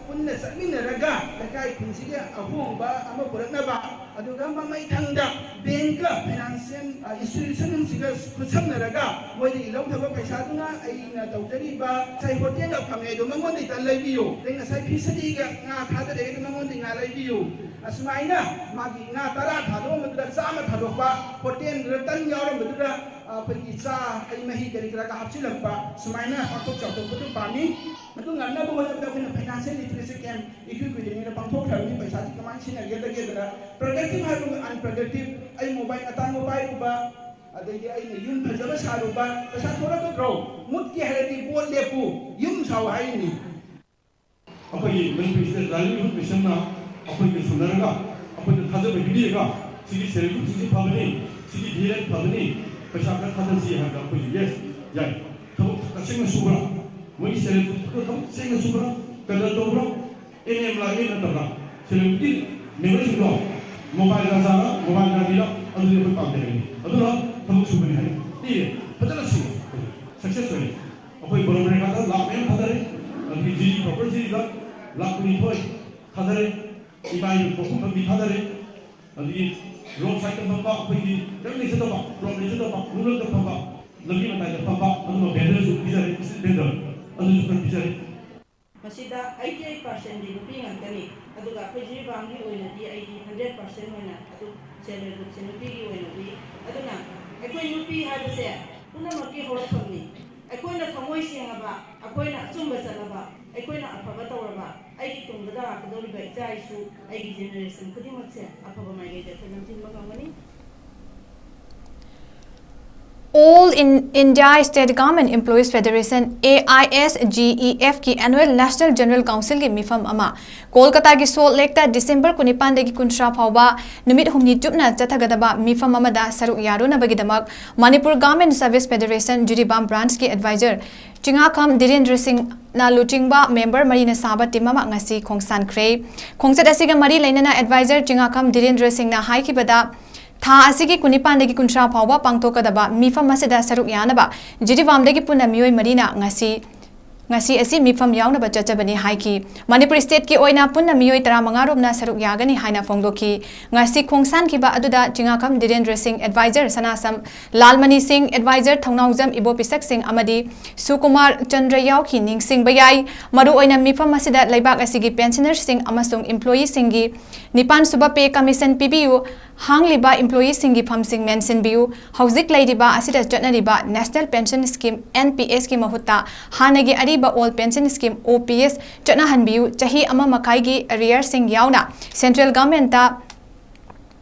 ꯄꯨꯟꯅ ꯆꯠꯃꯤꯟꯅꯔꯒ ꯂꯩꯀꯥꯏ ꯈꯨꯟꯁꯤꯒꯤ ꯑꯍꯣꯡꯕ ꯑꯃ ꯄꯨꯔꯛꯅꯕ, ꯑꯗꯨꯒ ꯃꯃꯩꯊꯪꯗ ꯕꯦꯡꯛꯀ ꯐꯥꯏꯅꯥꯟꯁꯤꯌꯦꯜ, ꯑ, ꯏꯟꯁꯇꯤꯇ꯭ꯌꯨꯁꯟꯁꯤꯡꯒ ꯈꯨꯠꯁꯝꯅꯔꯒ ꯃꯣꯏꯗꯒꯤ ꯂꯧꯊꯕ ꯄꯩꯁꯥꯗꯨꯅ ꯑꯩꯅ ꯇꯧꯖꯔꯤꯕ ꯉꯁꯥꯏ ꯍꯣꯇꯦꯜꯗ ꯐꯪꯉꯦ ꯑꯗꯣ ꯃꯉꯣꯟꯗꯒꯤ ꯇꯟ ꯂꯩꯕꯤꯌꯨ, ꯑꯗꯩ ꯉꯁꯥꯏ ꯐꯤꯁꯔꯤꯒ ꯉꯥ ꯊꯥꯗꯔꯛꯑꯦ ꯑꯗꯣ ꯃꯉꯣꯟꯗꯒꯤ ꯉꯥ ꯂꯩꯕꯤꯌꯨ, ꯑꯁꯨꯃꯥꯏꯅ ꯃꯥꯒꯤ ꯉꯥ ꯇꯔꯥ ꯊꯥꯗꯣꯛꯑꯝꯕꯗꯨꯗ ꯆꯥꯝꯃ ꯊꯥꯗꯣꯛꯄ, ꯍꯣꯇꯦꯜꯗꯨꯗ ꯇꯟ ꯌꯥꯎꯔꯝꯕꯗꯨꯗ ꯑꯩꯈꯣꯏꯒꯤ ꯆꯥ, ꯍꯩ ꯃꯍꯤ ꯀꯔꯤ ꯀꯔꯥꯒ ꯍꯥꯞꯆꯤꯜꯂꯛꯄ, ꯁꯨꯃꯥꯏꯅ ꯄꯥꯛꯊꯣꯛ ꯆꯥꯎꯊꯣꯛꯄꯗꯨ ꯄꯥꯝꯃꯤ꯫ ꯃꯗꯨ ꯉꯝꯅꯕ ꯍꯣꯠꯅꯕꯗ ꯑꯩꯈꯣꯏꯅ ꯐꯥꯏꯅꯥꯟꯁꯤꯌꯦꯜ ꯂꯤꯇꯔꯦꯁꯤ ꯀꯦꯝꯞ ꯏꯀꯨꯏ ꯀꯨꯏꯗ꯭ꯔꯤꯉꯩꯗ ꯄꯥꯡꯊꯣꯛꯈ꯭ꯔꯕꯅꯤ꯫ ꯄꯩꯁꯥꯁꯤ ꯀꯃꯥꯏꯅ ꯁꯤꯖꯤꯟꯅꯒꯦꯗꯒꯦꯗꯅ ꯄ꯭ꯔꯗꯛꯇꯤꯞ ꯍꯥꯏꯕ ꯑꯟꯄ꯭ꯔꯗꯛꯇꯤꯞ, ꯑꯩ ꯃꯣꯕꯥꯏꯜ ꯑꯇꯥꯡꯕ ꯄꯥꯏꯔꯨꯕ, ꯑꯗꯒꯤ ꯑꯩꯅ ꯌꯨꯝ ꯐꯖꯕ ꯁꯥꯔꯨꯕ, ꯄꯩꯁꯥ ꯊꯣꯛꯂꯛꯀꯗ꯭ꯔꯣ? ꯃꯨꯠꯀꯦ ꯍꯥꯏꯔꯗꯤ ꯕꯣꯠ ꯂꯦꯞꯄꯨ, ꯌꯨꯝ ꯁꯥꯎ ꯍꯥꯏꯔꯤꯅꯤ꯫ ꯑꯩꯈꯣꯏꯒꯤ ꯃꯅꯤꯄꯨꯔꯁꯤꯗ ꯂꯥꯏꯚꯂꯤꯍꯨꯗ ꯃꯤꯁꯟꯅ ꯑꯩꯈꯣꯏꯒ ꯁꯣꯟꯅꯔꯒ, ꯑꯩꯈꯣꯏꯗ ꯊꯥꯖꯕ ꯄꯤꯕꯤꯔꯒ, "ꯁꯤꯒꯤ ꯁꯦꯜꯐ ꯍꯦꯜꯞ ꯒ꯭ꯔꯨꯞꯁꯤꯁꯨ ꯐꯕꯅꯤ, ꯁꯤꯒꯤ ꯚꯤ ꯑꯦꯜ ꯑꯦꯐ ꯐꯕꯅꯤ, ꯄꯩꯁꯥ ꯈꯔ ꯊꯥꯗꯁꯤ" ꯍꯥꯏꯕꯗ ꯑꯩꯈꯣꯏꯁꯨ, "ꯌꯦꯁ, ꯌꯥꯏ"꯫ ꯊꯕꯛ ꯇꯁꯦꯡꯅ ꯁꯨꯕ꯭ꯔꯥ? ꯃꯣꯏꯒꯤ ꯁꯦꯜꯐ ꯍꯦꯜꯞ ꯒ꯭ꯔꯨꯞꯇꯨ ꯊꯕꯛ ꯇꯁꯦꯡꯅ ꯁꯨꯕ꯭ꯔꯥ? ꯀꯗꯔ ꯇꯧꯕ꯭ꯔꯥ? ꯑꯦꯟ ꯑꯦꯝ ꯂꯥ, ꯑꯦꯟ ꯅꯠꯇꯕ꯭ꯔꯥ? ꯁꯦꯜꯐ ꯍꯦꯜꯞ ꯒ꯭ꯔꯨꯞꯀꯤ ꯃꯦꯝꯕꯔꯁꯤꯡꯗꯣ ꯃꯣꯕꯥꯏꯜ ꯒꯥꯔꯤꯔ, ꯃꯣꯕꯥꯏꯜ ꯒꯥꯔꯤꯔ, ꯑꯗꯨꯗꯤ ꯑꯩꯈꯣꯏ ꯄꯥꯝꯗꯦ ꯍꯥꯏꯅꯤ꯫ ꯑꯗꯨꯅ ꯊꯕꯛ ꯁꯨꯕꯅꯤ ꯍꯥꯏ꯫ ꯄꯤꯔꯦ, ꯐꯖꯅ ꯁꯨꯔꯦ, ꯁꯛꯁꯦꯁ ꯑꯣꯏꯔꯦ꯫ ꯑꯩꯈꯣꯏ ꯕꯣꯔꯣ ꯕꯔꯦꯒꯥꯗ ꯂꯥꯛ ꯃꯌꯥꯝ ꯊꯥꯗꯔꯦ, ꯑꯗꯒꯤ ꯖꯤ ꯄ꯭ꯔꯣꯄꯔꯇꯤꯗ ꯂꯥꯛ ꯀꯨꯟꯅꯤꯊꯣꯏ ꯊꯥꯗꯔꯦ, ꯏꯃꯥ ꯏꯕꯦꯟ ꯄꯣꯛꯐꯝ ꯐꯝꯕꯤ ꯊꯥꯗꯔꯦ, ꯑꯗꯒꯤ ꯔꯣꯗ ꯁꯥꯏꯗꯇ ꯐꯝꯕ ꯑꯩꯈꯣꯏꯒꯤ ꯀꯔꯤꯝ ꯂꯩꯖꯗꯕ, ꯄ꯭ꯂꯣꯠ ꯂꯩꯖꯗꯕ, ꯔꯨꯔꯦꯜꯗ ꯐꯝꯕ, ꯂꯝꯕꯤ ꯃꯇꯥꯏꯗ ꯐꯝꯕ, ꯑꯗꯨꯒ ꯚꯦꯟꯗꯔꯁꯨ ꯄꯤꯖꯔꯦ, ꯏꯁꯇ꯭ꯔꯤꯠ ꯚꯦꯟꯗꯔ ꯑꯗꯨꯁꯨ ꯈꯔ ꯄꯤꯖꯔꯦ꯫ ꯃꯁꯤꯗ ꯑꯩꯠꯇꯤ ꯑꯩꯠ ꯄꯥꯔꯁꯦꯟꯗꯤ ꯅꯨꯄꯤ ꯉꯥꯛꯇꯅꯤ, ꯑꯗꯨꯒ ꯑꯩꯈꯣꯏ ꯖꯤꯔꯤꯕꯥꯝꯒꯤ ꯑꯣꯏꯅꯗꯤ ꯑꯩꯗꯤ ꯍꯟꯗ꯭ꯔꯦꯠ ꯄꯥꯔꯁꯦꯟ ꯑꯣꯏꯅ ꯑꯗꯨꯝ ꯁꯦꯜꯐ ꯍꯦꯜꯞ ꯒ꯭ꯔꯨꯞꯁꯦ ꯅꯨꯄꯤꯒꯤ ꯑꯣꯏꯅ ꯎꯏ꯫ ꯑꯗꯨꯅ ꯑꯩꯈꯣꯏ ꯅꯨꯄꯤ ꯍꯥꯏꯕꯁꯦ ꯄꯨꯝꯅꯃꯛꯀꯤ ꯍꯧꯔꯛꯐꯝꯅꯤ꯫ ꯑꯩꯈꯣꯏꯅ ꯊꯃꯣꯏ ꯁꯦꯡꯉꯕ, ꯑꯩꯈꯣꯏꯅ ꯑꯆꯨꯝꯕ ꯆꯠꯂꯕ, ꯑꯩꯈꯣꯏꯅ ꯑꯐꯕ ꯇꯧꯔꯕ, ꯑꯩꯒꯤ ꯇꯨꯡꯗ ꯂꯥꯛꯀꯗꯧꯔꯤꯕ ꯏꯆꯥ ꯏꯁꯨ, ꯑꯩꯒꯤ ꯖꯦꯅꯦꯔꯦꯁꯟ ꯈꯨꯗꯤꯡꯃꯛꯁꯦ ꯑꯐꯕ ꯃꯥꯏꯀꯩꯗ ꯑꯩꯈꯣꯏ ꯂꯝꯖꯤꯡꯕ ꯉꯝꯒꯅꯤ꯫ All in India State Government Employees Federation, A I S G E F ꯀꯤ Annual National General Council ꯒꯤ ꯃꯤꯐꯝ ꯑꯃ ꯀꯣꯜꯀꯇꯥꯒꯤ ꯁꯣꯜꯠ ꯂꯦꯛꯇ ꯗꯤꯁꯦꯝꯕꯔ ꯀꯨꯟꯅꯤꯄꯥꯟꯗꯒꯤ ꯀꯨꯟꯊ꯭ꯔꯥ ꯐꯥꯎꯕ ꯅꯨꯃꯤꯠ ꯍꯨꯝꯅꯤ ꯆꯨꯞꯅ ꯆꯠꯊꯒꯗꯕ ꯃꯤꯐꯝ ꯑꯃꯗ ꯁꯔꯨꯛ ꯌꯥꯔꯨꯅꯕꯒꯤꯗꯃꯛ Manipur garment service federation Jiribam ꯕ꯭ꯔꯥꯟꯁꯀꯤ ꯑꯦꯗꯚꯥꯏꯖꯔ ꯆꯤꯡꯉꯥꯈꯝ ꯙꯤꯔꯦꯟꯗ꯭ꯔ ꯁꯤꯡꯅ ꯂꯨꯆꯤꯡꯕ ꯃꯦꯝꯕꯔ ꯃꯔꯤꯅ ꯁꯥꯕ ꯇꯤꯝ ꯑꯃ ꯉꯁꯤ ꯈꯣꯡꯁꯥꯟꯈ꯭ꯔꯦ꯫ ꯈꯣꯡꯆꯠ ꯑꯁꯤꯒ ꯃꯔꯤ ꯂꯩꯅꯅ ꯑꯦꯗꯚꯥꯏꯖꯔ ꯆꯤꯡꯉꯥꯈꯝ ꯙꯤꯔꯦꯟꯗ꯭ꯔ ꯁꯤꯡꯅ ꯍꯥꯏꯈꯤꯕꯗ, ꯊꯥ ꯑꯁꯤꯒꯤ ꯀꯨꯟꯅꯤꯄꯥꯟꯗꯒꯤ ꯀꯨꯟꯊ꯭ꯔꯥ ꯐꯥꯎꯕ ꯄꯥꯡꯊꯣꯛꯀꯗꯕ ꯃꯤꯐꯝ ꯑꯁꯤꯗ ꯁꯔꯨꯛ ꯌꯥꯅꯕ ꯖꯤꯔꯤꯕꯥꯝꯗꯒꯤ ꯄꯨꯟꯅ ꯃꯤꯑꯣꯏ ꯃꯔꯤꯅ ꯉꯁꯤ, ꯉꯁꯤ ꯑꯁꯤ ꯃꯤꯐꯝ ꯌꯥꯎꯅꯕ ꯆꯠꯆꯕꯅꯤ ꯍꯥꯏꯈꯤ꯫ ꯃꯅꯤꯄꯨꯔ ꯁ꯭ꯇꯦꯠꯀꯤ ꯑꯣꯏꯅ ꯄꯨꯟꯅ ꯃꯤꯑꯣꯏ ꯇꯔꯥꯃꯉꯥ ꯔꯣꯝꯅ ꯁꯔꯨꯛ ꯌꯥꯒꯅꯤ ꯍꯥꯏꯅ ꯐꯣꯡꯗꯣꯛꯈꯤ꯫ ꯉꯁꯤ ꯈꯣꯡꯁꯥꯟꯈꯤꯕ ꯑꯗꯨꯗ ꯆꯤꯡꯉꯥꯈꯝ ꯙꯤꯔꯦꯟꯗ꯭ꯔ ꯁꯤꯡ, ꯑꯦꯗꯚꯥꯏꯖꯔ ꯁꯅꯥꯁꯝ ꯂꯥꯜꯃꯅꯤ ꯁꯤꯡ, ꯑꯦꯗꯚꯥꯏꯖꯔ ꯊꯧꯅꯥꯎꯖꯝ ꯏꯕꯣꯄꯤꯁꯛ ꯁꯤꯡ ꯑꯃꯗꯤ ꯁꯨꯀꯨꯃꯥꯔ ꯆꯟꯗ꯭ꯔ ꯌꯥꯎꯈꯤ꯫ ꯅꯤꯡꯁꯤꯡꯕ ꯌꯥꯏ, ꯃꯔꯨꯑꯣꯏꯅ ꯃꯤꯐꯝ ꯑꯁꯤꯗ ꯂꯩꯕꯥꯛ ꯑꯁꯤꯒꯤ ꯄꯦꯟꯁꯅꯔꯁꯤꯡ ꯑꯃꯁꯨꯡ ꯏꯝꯄ꯭ꯂꯣꯌꯤꯁꯤꯡꯒꯤ ꯅꯤꯄꯥꯟ ꯁꯨꯕ ꯄꯦ ꯀꯃꯤꯁꯟ ꯄꯤꯕꯤꯌꯨ, ꯍꯥꯡꯂꯤꯕ ꯏꯝꯄ꯭ꯂꯣꯌꯤꯁꯤꯡꯒꯤ ꯐꯝꯁꯤꯡ ꯃꯦꯟꯁꯤꯟꯕꯤꯌꯨ, ꯍꯧꯖꯤꯛ ꯂꯩꯔꯤꯕ ꯑꯁꯤꯗ ꯆꯠꯅꯔꯤꯕ National Pension Scheme, N P S ꯀꯤ ꯃꯍꯨꯠꯇ ꯍꯥꯟꯅꯒꯤ ꯑꯔꯤꯕ Old Pension Scheme, O P S, ꯆꯠꯅꯍꯟꯕꯤꯌꯨ, ꯆꯍꯤ ꯑꯃ ꯃꯈꯥꯏꯒꯤ ꯑꯦꯔꯤꯌꯔꯁꯤꯡ ꯌꯥꯎꯅ central ꯒꯚꯔꯟꯃꯦꯟꯠꯇ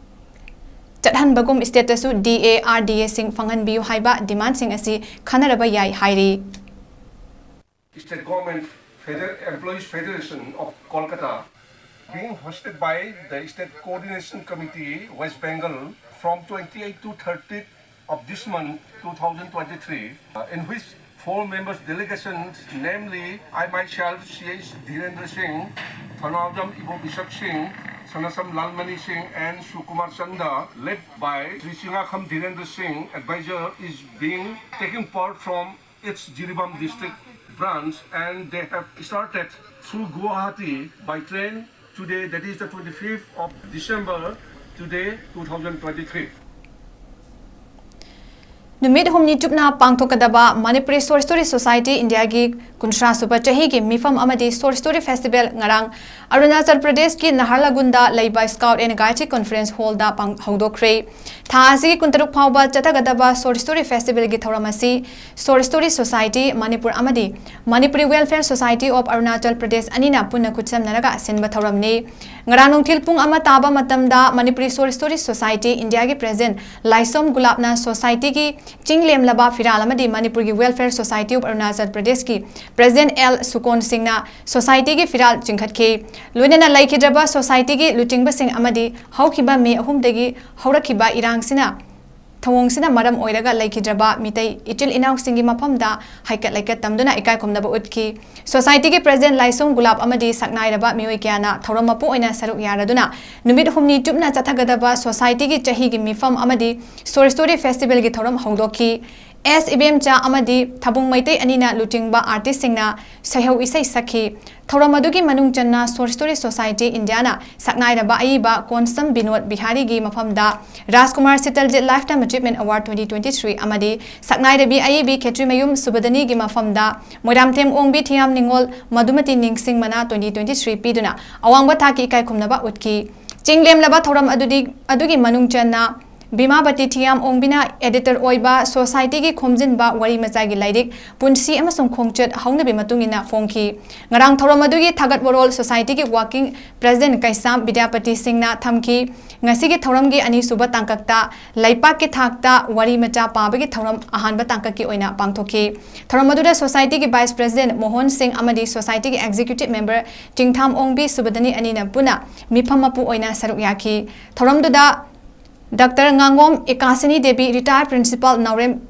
ꯆꯠꯍꯟꯕꯒꯨꯝ ꯁ꯭ꯇꯦꯠꯇꯁꯨ D A, R D A ꯁꯤꯡ ꯐꯪꯍꯟꯕꯤꯌꯨ ꯍꯥꯏꯕ ꯗꯤꯃꯥꯟꯁꯤꯡ ꯑꯁꯤ ꯈꯟꯅꯔꯕ ꯌꯥꯏ ꯍꯥꯏꯔꯤ꯫ State Government Feder- Employees Federation of Kolkata, being hosted by the State Coordination Committee, West Bengal, from twenty-eight to thirtieth of this month, two thousand twenty-three, uh, in which four members delegations, namely I myself, C H Dhirendra Singh, Thanaujam Ibo Bishak Singh, Sanasam Lalmani Singh, and Sukumar Chanda, led by Sri Chingakham Dhirendra Singh, advisor, is being taking part from its Jiribam district branch, and they have started through Guwahati by train today, that is the twenty-fifth of December, today, two thousand twenty-three. ꯅꯨꯃꯤꯠ ꯍꯨꯝꯅꯤ ꯆꯨꯞꯅ ꯄꯥꯡꯊꯣꯛꯀꯗꯕ ꯃꯅꯤꯄꯨꯔꯤ ꯁꯣꯔꯠ ꯁ꯭ꯇꯣꯔꯤ ꯁꯣꯁꯥꯏꯇꯤ ꯏꯟꯗꯤꯌꯥꯒꯤ ꯀꯨꯟꯊ꯭ꯔꯥ ꯁꯨꯕ ꯆꯍꯤꯒꯤ ꯃꯤꯐꯝ ꯑꯃꯗꯤ ꯁꯣꯔꯠ ꯁ꯭ꯇꯣꯔꯤ ꯐꯦꯁꯇꯤꯚꯦꯜ ꯉꯔꯥꯡ ꯑꯔꯨꯅꯥꯆꯜ ꯄ꯭ꯔꯗꯦꯁꯀꯤ ꯅꯍꯥꯔꯂꯒꯨꯟꯗ ꯂꯩꯕ Scout and Guide ꯀꯤ ꯀꯣꯟꯐ꯭ꯔꯦꯟꯁ ꯍꯣꯜꯗ ꯄꯥꯡ- ꯍꯧꯗꯣꯛꯈ꯭ꯔꯦ꯫ ꯊꯥ ꯑꯁꯤꯒꯤ ꯀꯨꯟꯇꯔꯨꯛ ꯐꯥꯎꯕ ꯆꯠꯊꯒꯗꯕ ꯁꯣꯔꯠ ꯁ꯭ꯇꯣꯔꯤ ꯐꯦꯁꯇꯤꯚꯦꯜꯒꯤ ꯊꯧꯔꯝ ꯑꯁꯤ ꯁꯣꯔꯠ ꯁ꯭ꯇꯣꯔꯤ ꯁꯣꯁꯥꯏꯇꯤ ꯃꯅꯤꯄꯨꯔ ꯑꯃꯗꯤ Manipuri Welfare Society of Arunachal Pradesh ꯑꯅꯤꯅ ꯄꯨꯟꯅ ꯈꯨꯠꯁꯝꯅꯔꯒ ꯁꯤꯟꯕ ꯊꯧꯔꯝꯅꯤ꯫ ꯉꯔꯥꯡ ꯅꯨꯡꯊꯤꯜ ꯄꯨꯡ ꯑꯃ ꯇꯥꯕ ꯃꯇꯝꯗ ꯃꯅꯤꯄꯨꯔꯤ ꯁꯣꯔꯠ ꯁ꯭ꯇꯣꯔꯤ ꯁꯣꯁꯥꯏꯇꯤ ꯏꯟꯗꯤꯌꯥꯒꯤ ꯄ꯭ꯔꯦꯁꯤꯗꯦꯟꯠ ꯂꯥꯏꯁꯣꯝ ꯒꯨꯂꯥꯞꯅ ꯁꯣꯁꯥꯏꯇꯤꯒꯤ ꯆꯤꯡ ꯂꯦꯝꯂꯕ ꯐꯤꯔꯥꯜ ꯑꯃꯗꯤ ꯃꯅꯤꯄꯨꯔꯒꯤ Welfare Society of Arunachal Pradeshꯀꯤ President L ꯁꯨꯀꯣꯟ ꯁꯤꯡꯅ Societyꯒꯤ ꯐꯤꯔꯥꯜ ꯆꯤꯡꯈꯠꯈꯤ꯫ ꯂꯣꯏꯅꯅ ꯂꯩꯈꯤꯗ꯭ꯔꯕ Societyꯒꯤ ꯂꯨꯆꯤꯡꯕꯁꯤꯡ ꯑꯃꯗꯤ ꯍꯧꯈꯤꯕ ꯃꯦ ꯑꯍꯨꯝꯗꯒꯤ ꯍꯧꯔꯛꯈꯤꯕ ꯏꯔꯥꯡꯁꯤꯅ ꯊꯧꯑꯣꯡꯁꯤꯅ ꯃꯔꯝ ꯑꯣꯏꯔꯒ ꯂꯩꯈꯤꯗ꯭ꯔꯕ ꯃꯤꯇꯩ ꯏꯆꯤꯜ ꯏꯅꯥꯎꯁꯤꯡꯒꯤ ꯃꯐꯝꯗ ꯍꯩꯀꯠ ꯂꯩꯀꯠ ꯇꯝꯗꯨꯅ ꯏꯀꯥꯏ ꯈꯨꯝꯅꯕ ꯎꯠꯈꯤ꯫ Societyꯒꯤ President ꯂꯥꯏꯁꯣꯡ ꯒꯨꯂꯥꯞ ꯑꯃꯗꯤ ꯁꯛꯅꯥꯏꯔꯕ ꯃꯤꯑꯣꯏ ꯀꯌꯥꯅ ꯊꯧꯔꯝ ꯃꯄꯨ ꯑꯣꯏꯅ ꯁꯔꯨꯛ ꯌꯥꯔꯗꯨꯅ ꯅꯨꯃꯤꯠ ꯍꯨꯝꯅꯤ ꯆꯨꯞꯅ ꯆꯠꯊꯒꯗꯕ Societyꯒꯤ ꯆꯍꯤꯒꯤ ꯃꯤꯐꯝ ꯑꯃꯗꯤ Swar Story Festivalꯒꯤ ꯊꯧꯔꯝ ꯍꯧꯗꯣꯛꯈꯤ꯫ ꯑꯦꯁ ꯏꯕꯦꯝꯆꯥ ꯑꯃꯗꯤ ꯊꯕꯨꯡ ꯃꯩꯇꯩ ꯑꯅꯤꯅ ꯂꯨꯆꯤꯡꯕ artistꯁꯤꯡꯅ ꯁꯩꯍꯧ ꯏꯁꯩ ꯁꯛꯈꯤ꯫ ꯊꯧꯔꯝ ꯑꯗꯨꯒꯤ ꯃꯅꯨꯡ ꯆꯟꯅ Swar Story Society Indiaꯅ ꯁꯛꯅꯥꯏꯔꯕ ꯑꯏꯕ ꯀꯣꯟꯁꯝ ꯕꯤꯅꯣꯗ ꯕꯤꯍꯥꯔꯤꯒꯤ ꯃꯐꯝꯗ ꯔꯥꯖꯀꯨꯃꯥꯔ ꯁꯤꯇꯜꯖꯤꯠ Lifetime Achievement Award twenty twenty-three ꯑꯃꯗꯤ ꯁꯛꯅꯥꯏꯔꯕꯤ ꯑꯏꯕꯤ ꯈꯦꯇ꯭ꯔꯤꯃꯌꯨꯝ ꯁꯨꯕꯗꯅꯤꯒꯤ ꯃꯐꯝꯗ ꯃꯣꯏꯔꯥꯝꯊꯦꯝ ꯑꯣꯡꯕꯤ ꯊꯤꯌꯥꯝ ꯅꯤꯉꯣꯜ ꯃꯗꯨꯃꯇꯤ ꯅꯤꯡꯁꯤꯡꯕꯅ twenty twenty-three ꯄꯤꯗꯨꯅ ꯑꯋꯥꯡꯕ ꯊꯥꯛꯀꯤ ꯏꯀꯥꯏ ꯈꯨꯝꯅꯕ ꯎꯠꯈꯤ꯫ ꯆꯤꯡ ꯂꯦꯝꯂꯕ ꯊꯧꯔꯝ ꯑꯗꯨꯗꯤ, ꯑꯗꯨꯒꯤ ꯃꯅꯨꯡ ꯆꯟꯅ ꯕꯤꯃꯥꯕꯇꯤ ꯊꯤꯌꯥꯝ ꯑꯣꯡꯕꯤꯅ editor ꯑꯣꯏꯕ Societyꯒꯤ ꯈꯣꯝꯖꯤꯟꯕ ꯋꯥꯔꯤ ꯃꯆꯥꯒꯤ ꯂꯥꯏꯔꯤꯛ ꯄꯨꯟꯁꯤ ꯑꯃꯁꯨꯡ ꯈꯣꯡꯆꯠ ꯍꯧꯅꯕꯤ ꯃꯇꯨꯡ ꯏꯟꯅ ꯐꯣꯡꯈꯤ꯫ ꯉꯔꯥꯡ ꯊꯧꯔꯝ ꯑꯗꯨꯒꯤ ꯊꯥꯒꯠ ꯋꯥꯔꯣꯜ Societyꯒꯤ working President ꯀꯩꯁꯥꯝ ꯕꯤꯗ꯭ꯌꯥꯄꯇꯤ ꯁꯤꯡꯅ ꯊꯝꯈꯤ꯫ ꯉꯁꯤꯒꯤ ꯊꯧꯔꯝꯒꯤ ꯑꯅꯤꯁꯨꯕ ꯇꯥꯡꯀꯛꯇ ꯂꯩꯄꯥꯛꯀꯤ ꯊꯥꯛꯇ ꯋꯥꯔꯤ ꯃꯆꯥ ꯄꯥꯕꯒꯤ ꯊꯧꯔꯝ ꯑꯍꯥꯟꯕ ꯇꯥꯡꯀꯛꯀꯤ ꯑꯣꯏꯅ ꯄꯥꯡꯊꯣꯛꯈꯤ꯫ ꯊꯧꯔꯝ ꯑꯗꯨꯗ Societyꯒꯤ Vice President ꯃꯣꯍꯟ ꯁꯤꯡ ꯑꯃꯗꯤ Societyꯒꯤ Executive Member ꯆꯤꯡꯊꯥꯝ ꯑꯣꯡꯕꯤ ꯁꯨꯕꯗꯅꯤ ꯑꯅꯤꯅ ꯄꯨꯟꯅ ꯃꯤꯐꯝ ꯃꯄꯨ ꯑꯣꯏꯅ ꯁꯔꯨꯛ ꯌꯥꯈꯤ꯫ ꯊꯧꯔꯝꯗꯨꯗ Doctor ꯉꯥꯉꯣꯝ ꯑꯦꯀꯥꯁꯤꯅꯤ ꯗꯦꯕꯤ, retired Principal ꯅꯥꯎꯔꯦꯝ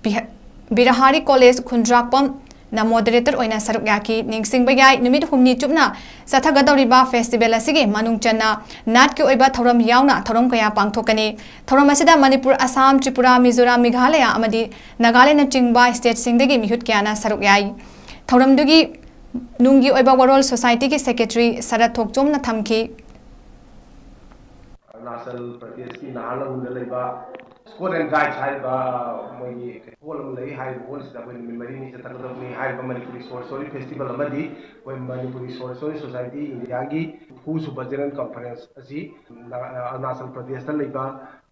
ꯕꯤꯍ-, ꯕꯤꯔꯍꯥꯔꯤ College ꯈꯨꯟꯗ꯭ꯔꯥꯛꯄꯝꯅ moderator ꯑꯣꯏꯅ ꯁꯔꯨꯛ ꯌꯥꯈꯤ꯫ ꯅꯤꯡꯁꯤꯡꯕ ꯌꯥꯏ, ꯅꯨꯃꯤꯠ ꯍꯨꯝꯅꯤ ꯆꯨꯞꯅ ꯆꯠꯊꯒꯗꯧꯔꯤꯕ festival ꯑꯁꯤꯒꯤ ꯃꯅꯨꯡ ꯆꯟꯅ ꯅꯥꯠꯀꯤ ꯑꯣꯏꯕ ꯊꯧꯔꯝ ꯌꯥꯎꯅ ꯊꯧꯔꯝ ꯀꯌꯥ ꯄꯥꯡꯊꯣꯛꯀꯅꯤ꯫ ꯊꯧꯔꯝ ꯑꯁꯤꯗ ꯃꯅꯤꯄꯨꯔ, ꯑꯁꯥꯝ, ꯇ꯭ꯔꯤꯄꯨꯔꯥ, ꯃꯤꯖꯣꯔꯥꯝ, ꯃꯦꯘꯥꯂꯌꯥ ꯑꯃꯗꯤ ꯅꯥꯒꯥꯂꯦꯟꯗꯅꯆꯤꯡꯕ stateꯁꯤꯡꯗꯒꯤ ꯃꯤꯍꯨꯠ ꯀꯌꯥꯅ ꯁꯔꯨꯛ ꯌꯥꯏ꯫ ꯊꯧꯔꯝꯗꯨꯒꯤ ꯅꯨꯡꯒꯤ ꯑꯣꯏꯕ ꯋꯥꯔꯣꯜ Societyꯒꯤ Secretary ꯁꯔꯠ ꯊꯣꯛꯆꯣꯝꯅ ꯊꯝꯈꯤ꯫ ꯑꯔꯨꯅꯥꯆꯜ ꯄ꯭ꯔꯗꯦꯁꯀꯤ ꯅꯍꯥꯂꯣꯟꯗ ꯂꯩꯕ Scout and Guide ꯍꯥꯏꯔꯤꯕ ꯃꯣꯏꯒꯤ hall ꯑꯃ ꯂꯩ꯫ ꯍꯥꯏꯔꯤꯕ hallꯁꯤꯗ ꯑꯩꯈꯣꯏ ꯅꯨꯃꯤꯠ ꯃꯔꯤꯅꯤ ꯆꯠꯊꯒꯗꯕꯅꯤ꯫ ꯍꯥꯏꯔꯤꯕ ꯃꯅꯤꯄꯨꯔꯤ Swar Story Festival ꯑꯃꯗꯤ ꯑꯩꯈꯣꯏ Manipuri Swar Story Society Indiaꯒꯤ ꯍꯨꯝꯐꯨꯁꯨꯕ General Conference ꯑꯁꯤ ꯑꯔꯨꯅꯥꯆꯜ ꯄ꯭ꯔꯗꯦꯁꯇ ꯂꯩꯕ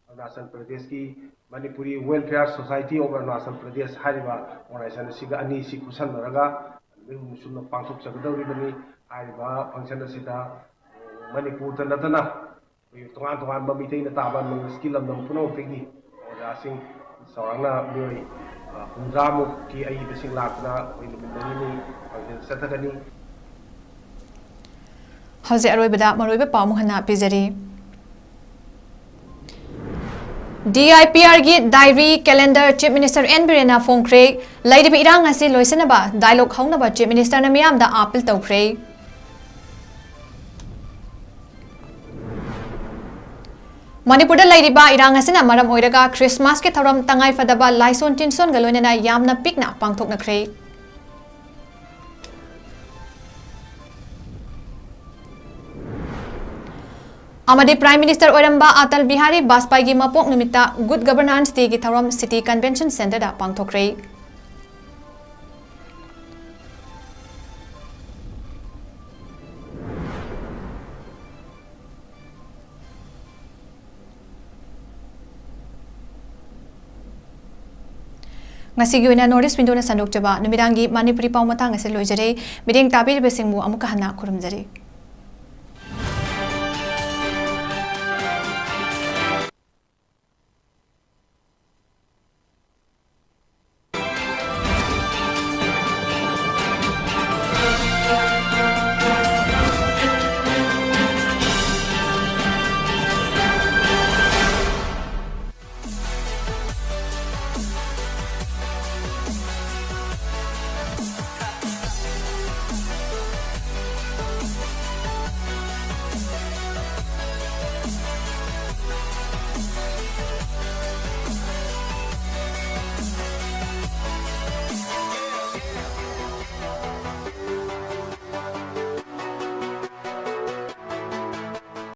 ꯑꯔꯨꯅꯥꯆꯜ ꯄ꯭ꯔꯗꯦꯁꯀꯤ Manipuri Welfare Society of Arunachal Pradesh ꯍꯥꯏꯔꯤꯕ organization ꯑꯁꯤꯒ ꯑꯅꯤꯁꯤ ꯈꯨꯠꯁꯝꯅꯔꯒ ꯅꯨꯃꯤꯠ ꯍꯨꯝꯅꯤ ꯆꯨꯞꯅ ꯄꯥꯡꯊꯣꯛꯆꯒꯗꯧꯔꯤꯕꯅꯤ꯫ ꯍꯥꯏꯔꯤꯕ function ꯑꯁꯤꯗ ꯃꯅꯤꯄꯨꯔꯗ ꯅꯠꯇꯅ ꯑꯩꯈꯣꯏꯒꯤ ꯇꯣꯉꯥꯟ ꯇꯣꯉꯥꯟꯕ ꯃꯤꯇꯩꯅ ꯇꯥꯕ North Eastꯀꯤ ꯂꯝꯗꯝ ꯄꯨꯝꯅꯃꯛꯇꯒꯤ ꯑꯣꯖꯥꯁꯤꯡ, ꯆꯥꯎꯔꯥꯛꯅ ꯃꯤꯑꯣꯏ ꯍꯨꯝꯗ꯭ꯔꯥꯃꯨꯛꯀꯤ ꯑꯏꯕꯁꯤꯡ ꯂꯥꯛꯇꯨꯅ ꯑꯩꯈꯣꯏ ꯅꯨꯃꯤꯠ ꯃꯔꯤꯅꯤ ꯄꯥꯡꯊꯣꯛ ꯆꯠꯊꯒꯅꯤ꯫ ꯍꯧꯖꯤꯛ ꯑꯔꯣꯏꯕꯗ ꯃꯔꯨꯑꯣꯏꯕ ꯄꯥꯎ ꯑꯃꯨꯛ ꯍꯟꯅ ꯄꯤꯖꯔꯤ꯫ DIPRꯒꯤ diary calendar Chief Minister N ꯕꯤꯔꯦꯟꯅ ꯐꯣꯡꯈ꯭ꯔꯦ꯫ ꯂꯩꯔꯤꯕ ꯏꯔꯥꯡ ꯑꯁꯤ ꯂꯣꯏꯁꯤꯟꯅꯕ dialogue ꯍꯧꯅꯕ Chief Ministerꯅ ꯃꯤꯌꯥꯝꯗ appeal ꯇꯧꯈ꯭ꯔꯦ꯫ ꯃꯅꯤꯄꯨꯔꯗ ꯂꯩꯔꯤꯕ ꯏꯔꯥꯡ ꯑꯁꯤꯅ ꯃꯔꯝ ꯑꯣꯏꯔꯒ Christmasꯀꯤ ꯊꯧꯔꯝ ꯇꯉꯥꯏꯐꯗꯕ ꯂꯥꯏꯁꯣꯟ ꯇꯤꯟꯁꯣꯟꯒ ꯂꯣꯏꯅꯅ ꯌꯥꯝꯅ ꯄꯤꯛꯅ ꯄꯥꯡꯊꯣꯛꯅꯈ꯭ꯔꯦ꯫ ꯑꯃꯗꯤ Prime Minister ꯑꯣꯏꯔꯝꯕ ꯑꯇꯜ ꯕꯤꯍꯥꯔꯤ ꯕꯥꯖꯄꯥꯏꯒꯤ ꯃꯄꯣꯛ ꯅꯨꯃꯤꯠꯇ Good Governance Dayꯒꯤ ꯊꯧꯔꯝ City Convention Centreꯗ ꯄꯥꯡꯊꯣꯛꯈ꯭ꯔꯦ꯫ ꯉꯁꯤꯒꯤ ꯑꯣꯏꯅ North East Windowꯅ ꯁꯟꯗꯣꯛꯆꯕ ꯅꯨꯃꯤꯗꯥꯡꯒꯤ ꯃꯅꯤꯄꯨꯔꯤ ꯄꯥꯎ ꯃꯇꯥꯡ ꯑꯁꯤ ꯂꯣꯏꯖꯔꯦ꯫ ꯃꯤꯠꯌꯦꯡ ꯇꯥꯕꯤꯔꯤꯕꯁꯤꯡꯕꯨ ꯑꯃꯨꯛꯀ ꯍꯟꯅ ꯈꯨꯔꯨꯝꯖꯔꯤ꯫